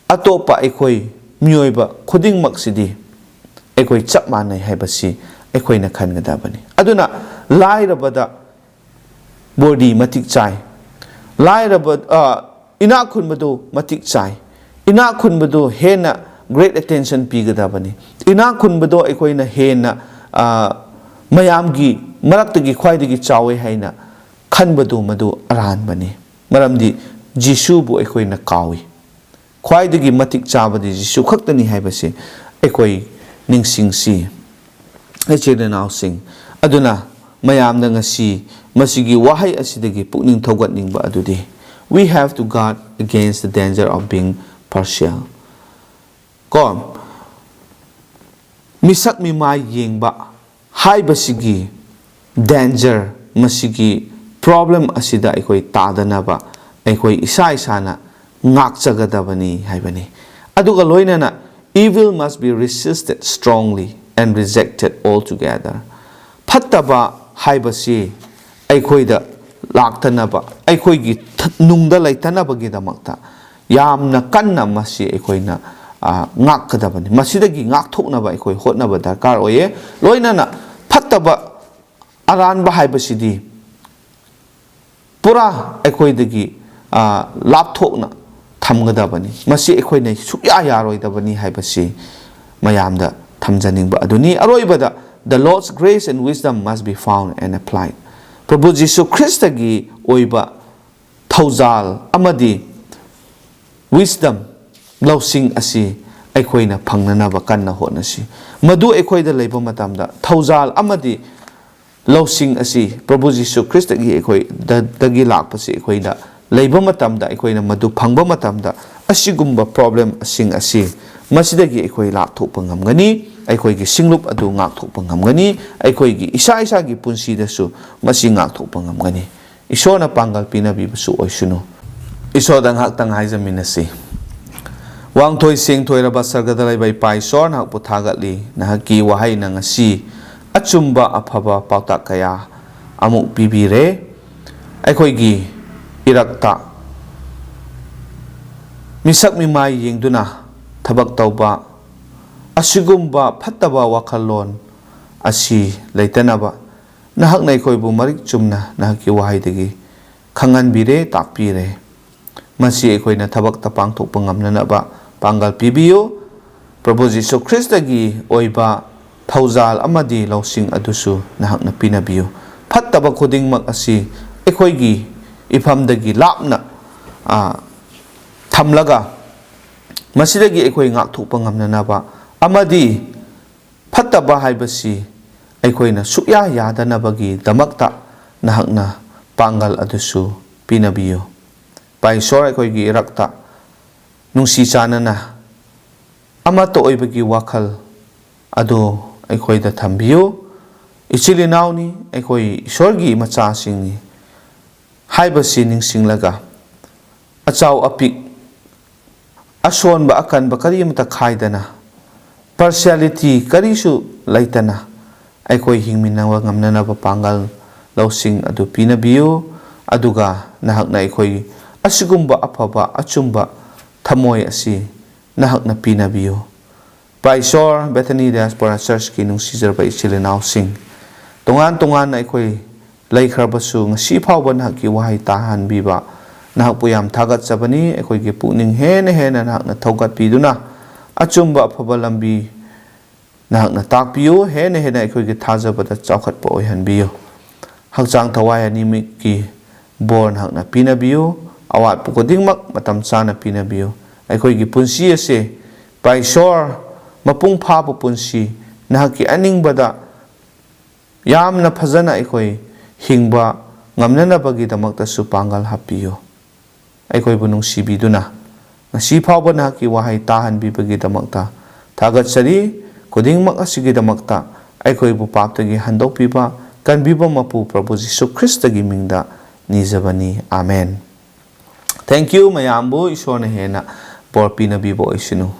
ꯑꯇꯣꯞꯄ ꯑꯩꯈꯣꯏ ꯃꯤꯑꯣꯏꯕ ꯈꯨꯗꯤꯡꯃꯛꯁꯤꯗꯤ ꯑꯩꯈꯣꯏ ꯆꯞ ꯃꯥꯟꯅꯩ ꯍꯥꯏꯕꯁꯤ ꯑꯩꯈꯣꯏꯅ ꯈꯟꯒꯗꯕꯅꯤ꯫ ꯑꯗꯨꯅ ꯂꯥꯏꯔꯕꯗ worthy ꯃꯇꯤꯛ ꯆꯥꯏ꯫ ꯂꯥꯏꯔꯕ, ꯑ, ꯏꯅꯥꯛ ꯈꯨꯟꯕꯗꯨ ꯃꯇꯤꯛ ꯆꯥꯏ꯫ ꯏꯅꯥꯛ ꯈꯨꯟꯕꯗꯨ ꯍꯦꯟꯅ great attention ꯄꯤꯒꯗꯕꯅꯤ꯫ ꯏꯅꯥꯛ ꯈꯨꯟꯕꯗꯣ ꯑꯩꯈꯣꯏꯅ ꯍꯦꯟꯅ, ꯑ, ꯃꯌꯥꯝꯒꯤ ꯃꯔꯛꯇꯒꯤ ꯈ꯭ꯋꯥꯏꯗꯒꯤ ꯆꯥꯎꯋꯦ ꯍꯥꯏꯅ ꯈꯟꯕꯗꯨ ꯃꯗꯨ ꯑꯔꯥꯟꯕꯅꯤ꯫ ꯃꯔꯝꯗꯤ ꯖꯤꯁꯨꯕꯨ ꯑꯩꯈꯣꯏꯅ ꯀꯥꯎꯏ꯫ ꯈ꯭ꯋꯥꯏꯗꯒꯤ ꯃꯇꯤꯛ ꯆꯥꯕꯗꯤ ꯖꯤꯁꯨ ꯈꯛꯇꯅꯤ ꯍꯥꯏꯕꯁꯤ ꯑꯩꯈꯣꯏ ꯅꯤꯡꯁꯤꯡꯁꯤ, ꯏꯆꯤꯜ ꯏꯅꯥꯎꯁꯤꯡ꯫ ꯑꯗꯨꯅ ꯃꯌꯥꯝꯅ ꯉꯁꯤ ꯃꯁꯤꯒꯤ ꯋꯥꯍꯩ ꯑꯁꯤꯗꯒꯤ ꯄꯨꯛꯅꯤꯡ ꯊꯧꯒꯠꯅꯤꯡꯕ ꯑꯗꯨꯗꯤ, "We have to guard against the danger of being partial." ꯀꯣ, ꯃꯤꯁꯛ ꯃꯤꯃꯥꯏ ꯌꯦꯡꯕ ꯍꯥꯏꯕꯁꯤꯒꯤ danger, ꯃꯁꯤꯒꯤ problem ꯑꯁꯤꯗ ꯑꯩꯈꯣꯏ ꯇꯥꯗꯅꯕ ꯑꯩꯈꯣꯏ ꯏꯁꯥ ꯏꯁꯥꯅ ꯉꯥꯛꯆꯒꯗꯕꯅꯤ ꯍꯥꯏꯕꯅꯤ꯫ ꯑꯗꯨꯒ ꯂꯣꯏꯅꯅ, "Evil must be resisted strongly and rejected altogether." ꯐꯠꯇꯕ ꯍꯥꯏꯕꯁꯤ ꯑꯩꯈꯣꯏꯗ ꯂꯥꯛꯇꯅꯕ, ꯑꯩꯈꯣꯏꯒꯤ ꯊ-, ꯅꯨꯡꯗ ꯂꯩꯇꯅꯕꯒꯤꯗꯃꯛꯇ ꯌꯥꯝꯅ ꯀꯟꯅ ꯃꯁꯤ ꯑꯩꯈꯣꯏꯅ, ꯑ, ꯉꯥꯛꯀꯗꯕꯅꯤ꯫ ꯃꯁꯤꯗꯒꯤ ꯉꯥꯛꯊꯣꯛꯅꯕ ꯑꯩꯈꯣꯏ ꯍꯣꯠꯅꯕ ꯗꯔꯀꯥꯔ ꯑꯣꯏꯌꯦ꯫ ꯂꯣꯏꯅꯅ ꯐꯠꯇꯕ, ꯑꯔꯥꯟꯕ ꯍꯥꯏꯕꯁꯤꯗꯤ ꯄꯨꯔꯥ ꯑꯩꯈꯣꯏꯗꯒꯤ, ꯑ, ꯂꯥꯞꯊꯣꯛꯅ, ꯊꯝꯒꯗꯕꯅꯤ꯫ ꯃꯁꯤ ꯑꯩꯈꯣꯏꯅ ꯁꯨꯛꯌꯥ ꯌꯥꯔꯣꯏꯗꯕꯅꯤ ꯍꯥꯏꯕꯁꯤ ꯃꯌꯥꯝꯗ ꯊꯝꯖꯅꯤꯡꯕ ꯑꯗꯨꯅꯤ꯫ ꯑꯔꯣꯏꯕꯗ, "The Lord's grace and wisdom must be found and applied." ꯄ꯭ꯔꯚꯨ ꯖꯤꯁꯨ ꯈ꯭ꯔꯤꯁꯇꯒꯤ ꯑꯣꯏꯕ ꯊꯧꯖꯥꯜ ꯑꯃꯗꯤ wisdom, ꯂꯧꯁꯤꯡ ꯑꯁꯤ ꯑꯩꯈꯣꯏꯅ ꯐꯪꯅꯅꯕ ꯀꯟꯅ ꯍꯣꯠꯅꯁꯤ꯫ ꯃꯗꯨ ꯑꯩꯈꯣꯏꯗ ꯂꯩꯕ ꯃꯇꯝꯗ, ꯊꯧꯖꯥꯜ ꯑꯃꯗꯤ ꯂꯧꯁꯤꯡ ꯑꯁꯤ ꯄ꯭ꯔꯚꯨ ꯖꯤꯁꯨ ꯈ꯭ꯔꯤꯁꯇꯒꯤ ꯑꯩꯈꯣꯏꯗꯒꯤ ꯂꯥꯛꯄꯁꯤ ꯑꯩꯈꯣꯏꯗ ꯂꯩꯕ ꯃꯇꯝꯗ, ꯑꯩꯈꯣꯏꯅ ꯃꯗꯨ ꯐꯪꯕ ꯃꯇꯝꯗ, ꯑꯁꯤꯒꯨꯝꯕ problemꯁꯤꯡ ꯑꯁꯤ ꯃꯁꯤꯗꯒꯤ ꯑꯩꯈꯣꯏ ꯂꯥꯞꯊꯣꯛꯄ ꯉꯝꯒꯅꯤ, ꯑꯩꯈꯣꯏꯒꯤ ꯁꯤꯡꯂꯨꯞ ꯑꯗꯨ ꯉꯥꯛꯊꯣꯛꯄ ꯉꯝꯒꯅꯤ, ꯑꯩꯈꯣꯏꯒꯤ ꯏꯁꯥ ꯏꯁꯥꯒꯤ ꯄꯨꯟꯁꯤꯗꯁꯨ ꯃꯁꯤ ꯉꯥꯛꯊꯣꯛꯄ ꯉꯝꯒꯅꯤ꯫ ꯏꯁꯣꯔꯅ ꯄꯥꯡꯒꯜ ꯄꯤꯅꯕꯤꯕꯁꯨ ꯑꯣꯏꯁꯅꯨ꯫ ꯏꯁꯣꯔꯗ ꯉꯥꯏꯍꯥꯛꯇꯪ ꯍꯥꯏꯖꯃꯤꯟꯅꯁꯤ꯫ ꯋꯥꯡꯊꯣꯏ ꯁꯦꯡꯊꯣꯏꯔꯕ ꯁꯔꯒꯗ ꯂꯩꯕ ꯏꯄꯥ ꯏꯁꯣꯔ, ꯅꯍꯥꯛꯄꯨ ꯊꯥꯒꯠꯂꯤ꯫ ꯅꯍꯥꯛꯀꯤ ꯋꯥꯍꯩꯅ ꯉꯁꯤ ꯑꯆꯨꯝꯕ ꯑꯐꯕ ꯄꯥꯎꯇꯥꯛ ꯀꯌꯥ ꯑꯃꯨꯛ ꯄꯤꯕꯤꯔꯦ꯫ ꯑꯩꯈꯣꯏꯒꯤ ꯏꯔꯛꯇ ꯃꯤꯁꯛ ꯃꯤꯃꯥꯏ ꯌꯦꯡꯗꯨꯅ ꯊꯕꯛ ꯇꯧꯕ, ꯑꯁꯤꯒꯨꯝꯕ ꯐꯠꯇꯕ ꯋꯥꯈꯜꯂꯣꯟ ꯑꯁꯤ ꯂꯩꯇꯅꯕ ꯅꯍꯥꯛꯅ ꯑꯩꯈꯣꯏꯕꯨ ꯃꯔꯤꯛ ꯆꯨꯝꯅ ꯅꯍꯥꯛꯀꯤ ꯋꯥꯍꯩꯗꯒꯤ ꯈꯪꯍꯟꯕꯤꯔꯦ, ꯇꯥꯛꯄꯤꯔꯦ꯫ ꯃꯁꯤ ꯑꯩꯈꯣꯏꯅ ꯊꯕꯛꯇ ꯄꯥꯡꯊꯣꯛꯄ ꯉꯝꯅꯅꯕ ꯄꯥꯡꯒꯜ ꯄꯤꯕꯤꯌꯨ꯫ ꯄ꯭ꯔꯚꯨ ꯖꯤꯁꯨ ꯈ꯭ꯔꯤꯁꯇꯒꯤ ꯑꯣꯏꯕ ꯊꯧꯖꯥꯜ ꯑꯃꯗꯤ ꯂꯧꯁꯤꯡ ꯑꯗꯨꯁꯨ ꯅꯍꯥꯛꯅ ꯄꯤꯅꯕꯤꯌꯨ꯫ ꯐꯠꯇꯕ ꯈꯨꯗꯤꯡꯃꯛ ꯑꯁꯤ ꯑꯩꯈꯣꯏꯒꯤ ꯏꯐꯝꯗꯒꯤ ꯂꯥꯞꯅ, ꯑ, ꯊꯝꯂꯒ, ꯃꯁꯤꯗꯒꯤ ꯑꯩꯈꯣꯏ ꯉꯥꯛꯊꯣꯛꯄ ꯉꯝꯅꯅꯕ ꯑꯃꯗꯤ ꯐꯠꯇꯕ ꯍꯥꯏꯕꯁꯤ ꯑꯩꯈꯣꯏꯅ ꯁꯨꯛꯌꯥ ꯌꯥꯗꯅꯕꯒꯤꯗꯃꯛꯇ ꯅꯍꯥꯛꯅ ꯄꯥꯡꯒꯜ ꯑꯗꯨꯁꯨ ꯄꯤꯅꯕꯤꯌꯨ꯫ ꯏꯄꯥ ꯏꯁꯣꯔ, ꯑꯩꯈꯣꯏꯒꯤ ꯏꯔꯛꯇ ꯅꯨꯡꯁꯤ ꯆꯥꯟꯅꯅ ꯑꯃꯠꯇ ꯑꯣꯏꯕꯒꯤ ꯋꯥꯈꯜ ꯑꯗꯨ ꯑꯩꯈꯣꯏꯗ ꯊꯝꯕꯤꯌꯨ꯫ ꯏꯆꯤꯜ ꯏꯅꯥꯎꯅꯤ, ꯑꯩꯈꯣꯏ ꯏꯁꯣꯔꯒꯤ ꯃꯆꯥꯁꯤꯡꯅꯤ ꯍꯥꯏꯕꯁꯤ ꯅꯤꯡꯁꯤꯡꯂꯒ, ꯑꯆꯥꯎ ꯑꯄꯤꯛ, ꯑꯁꯣꯟꯕ ꯑꯀꯟꯕ ꯀꯔꯤ ꯑꯃꯠꯇ ꯈꯥꯏꯗꯅ, partiality ꯀꯔꯤꯁꯨ ꯂꯩꯇꯅ, ꯑꯩꯈꯣꯏ ꯍꯤꯡꯃꯤꯟꯅꯕ ꯉꯝꯅꯅꯕ ꯄꯥꯡꯒꯜ ꯂꯧꯁꯤꯡ ꯑꯗꯨ ꯄꯤꯅꯕꯤꯌꯨ꯫ ꯑꯗꯨꯒ ꯅꯍꯥꯛꯅ ꯑꯩꯈꯣꯏ ꯑꯁꯤꯒꯨꯝꯕ ꯑꯐꯕ ꯑꯆꯨꯝꯕ ꯊꯃꯣꯏ ꯑꯁꯤ ꯅꯍꯥꯛꯅ ꯄꯤꯅꯕꯤꯌꯨ꯫ ꯏꯄꯥ ꯏꯁꯣꯔ, Bethany Diaspora Churchꯀꯤ ꯅꯨꯡꯁꯤꯖꯔꯕ ꯏꯆꯤꯜ ꯏꯅꯥꯎꯁꯤꯡ, ꯇꯣꯉꯥꯟ ꯇꯣꯉꯥꯟꯅ ꯑꯩꯈꯣꯏ ꯂꯩꯈ꯭ꯔꯕꯁꯨ, ꯉꯁꯤ ꯐꯥꯎꯕ ꯅꯍꯥꯛꯀꯤ ꯋꯥꯍꯩ ꯇꯥꯍꯟꯕꯤꯕ, ꯅꯍꯥꯛꯄꯨ ꯌꯥꯝ ꯊꯥꯒꯠꯆꯕꯅꯤ꯫ ꯑꯩꯈꯣꯏꯒꯤ ꯄꯨꯛꯅꯤꯡ ꯍꯦꯟꯅ ꯍꯦꯟꯅ ꯅꯍꯥꯛꯅ ꯊꯧꯒꯠꯄꯤꯗꯨꯅ ꯑꯆꯨꯝꯕ ꯑꯐꯕ ꯂꯝꯕꯤ ꯅꯍꯥꯛꯅ ꯇꯥꯛꯄꯤꯌꯨ꯫ ꯍꯦꯟꯅ ꯍꯦꯟꯅ ꯑꯩꯈꯣꯏꯒꯤ ꯊꯥꯖꯕꯗ ꯆꯥꯎꯈꯠꯄ ꯑꯣꯏꯍꯟꯕꯤꯌꯨ꯫ ꯍꯛꯆꯥꯡ ꯊꯋꯥꯏ ꯑꯅꯤꯃꯛꯀꯤ ꯕꯣꯔ ꯅꯍꯥꯛꯅ ꯄꯤꯅꯕꯤꯌꯨ꯫ ꯑꯋꯥꯠꯄ ꯈꯨꯗꯤꯡꯃꯛ ꯃꯇꯝ ꯆꯥꯅ ꯄꯤꯅꯕꯤꯌꯨ꯫ ꯑꯩꯈꯣꯏꯒꯤ ꯄꯨꯟꯁꯤ ꯑꯁꯦ ꯄꯥꯏꯁꯣꯔ ꯃꯄꯨꯡ ꯐꯥꯕ ꯄꯨꯟꯁꯤ ꯅꯍꯥꯛꯀꯤ ꯑꯅꯤꯡꯕꯗ ꯌꯥꯝꯅ ꯐꯖꯅ ꯑꯩꯈꯣꯏ ꯍꯤꯡꯕ ꯉꯝꯅꯅꯕꯒꯤꯗꯃꯛꯇꯁꯨ ꯄꯥꯡꯒꯜ ꯍꯥꯞꯄꯤꯌꯨ꯫ ꯑꯩꯈꯣꯏꯕꯨ ꯅꯨꯡꯁꯤꯕꯤꯗꯨꯅ ꯉꯁꯤ ꯐꯥꯎꯕ ꯅꯍꯥꯛꯀꯤ ꯋꯥꯍꯩ ꯇꯥꯍꯟꯕꯤꯕꯒꯤꯗꯃꯛꯇ ꯊꯥꯒꯠꯆꯔꯤ꯫ ꯈꯨꯗꯤꯡꯃꯛ ꯑꯁꯤꯒꯤꯗꯃꯛꯇ ꯑꯩꯈꯣꯏꯕꯨ ꯄꯥꯞꯇꯒꯤ ꯍꯟꯗꯣꯛꯄꯤꯕ ꯀꯟꯕꯤꯕ ꯃꯄꯨ ꯄ꯭ꯔꯚꯨ ꯖꯤꯁꯨ ꯈ꯭ꯔꯤꯁꯇꯒꯤ ꯃꯤꯡꯗ ꯅꯤꯖꯕꯅꯤ꯫ ꯑꯥꯃꯦꯟ꯫ Thank you ꯃꯌꯥꯝꯕꯨ꯫ ꯏꯁꯣꯔꯅ ꯍꯦꯟꯅ ꯕꯣꯔ ꯄꯤꯅꯕꯤꯕ ꯑꯣꯏꯁꯅꯨ꯫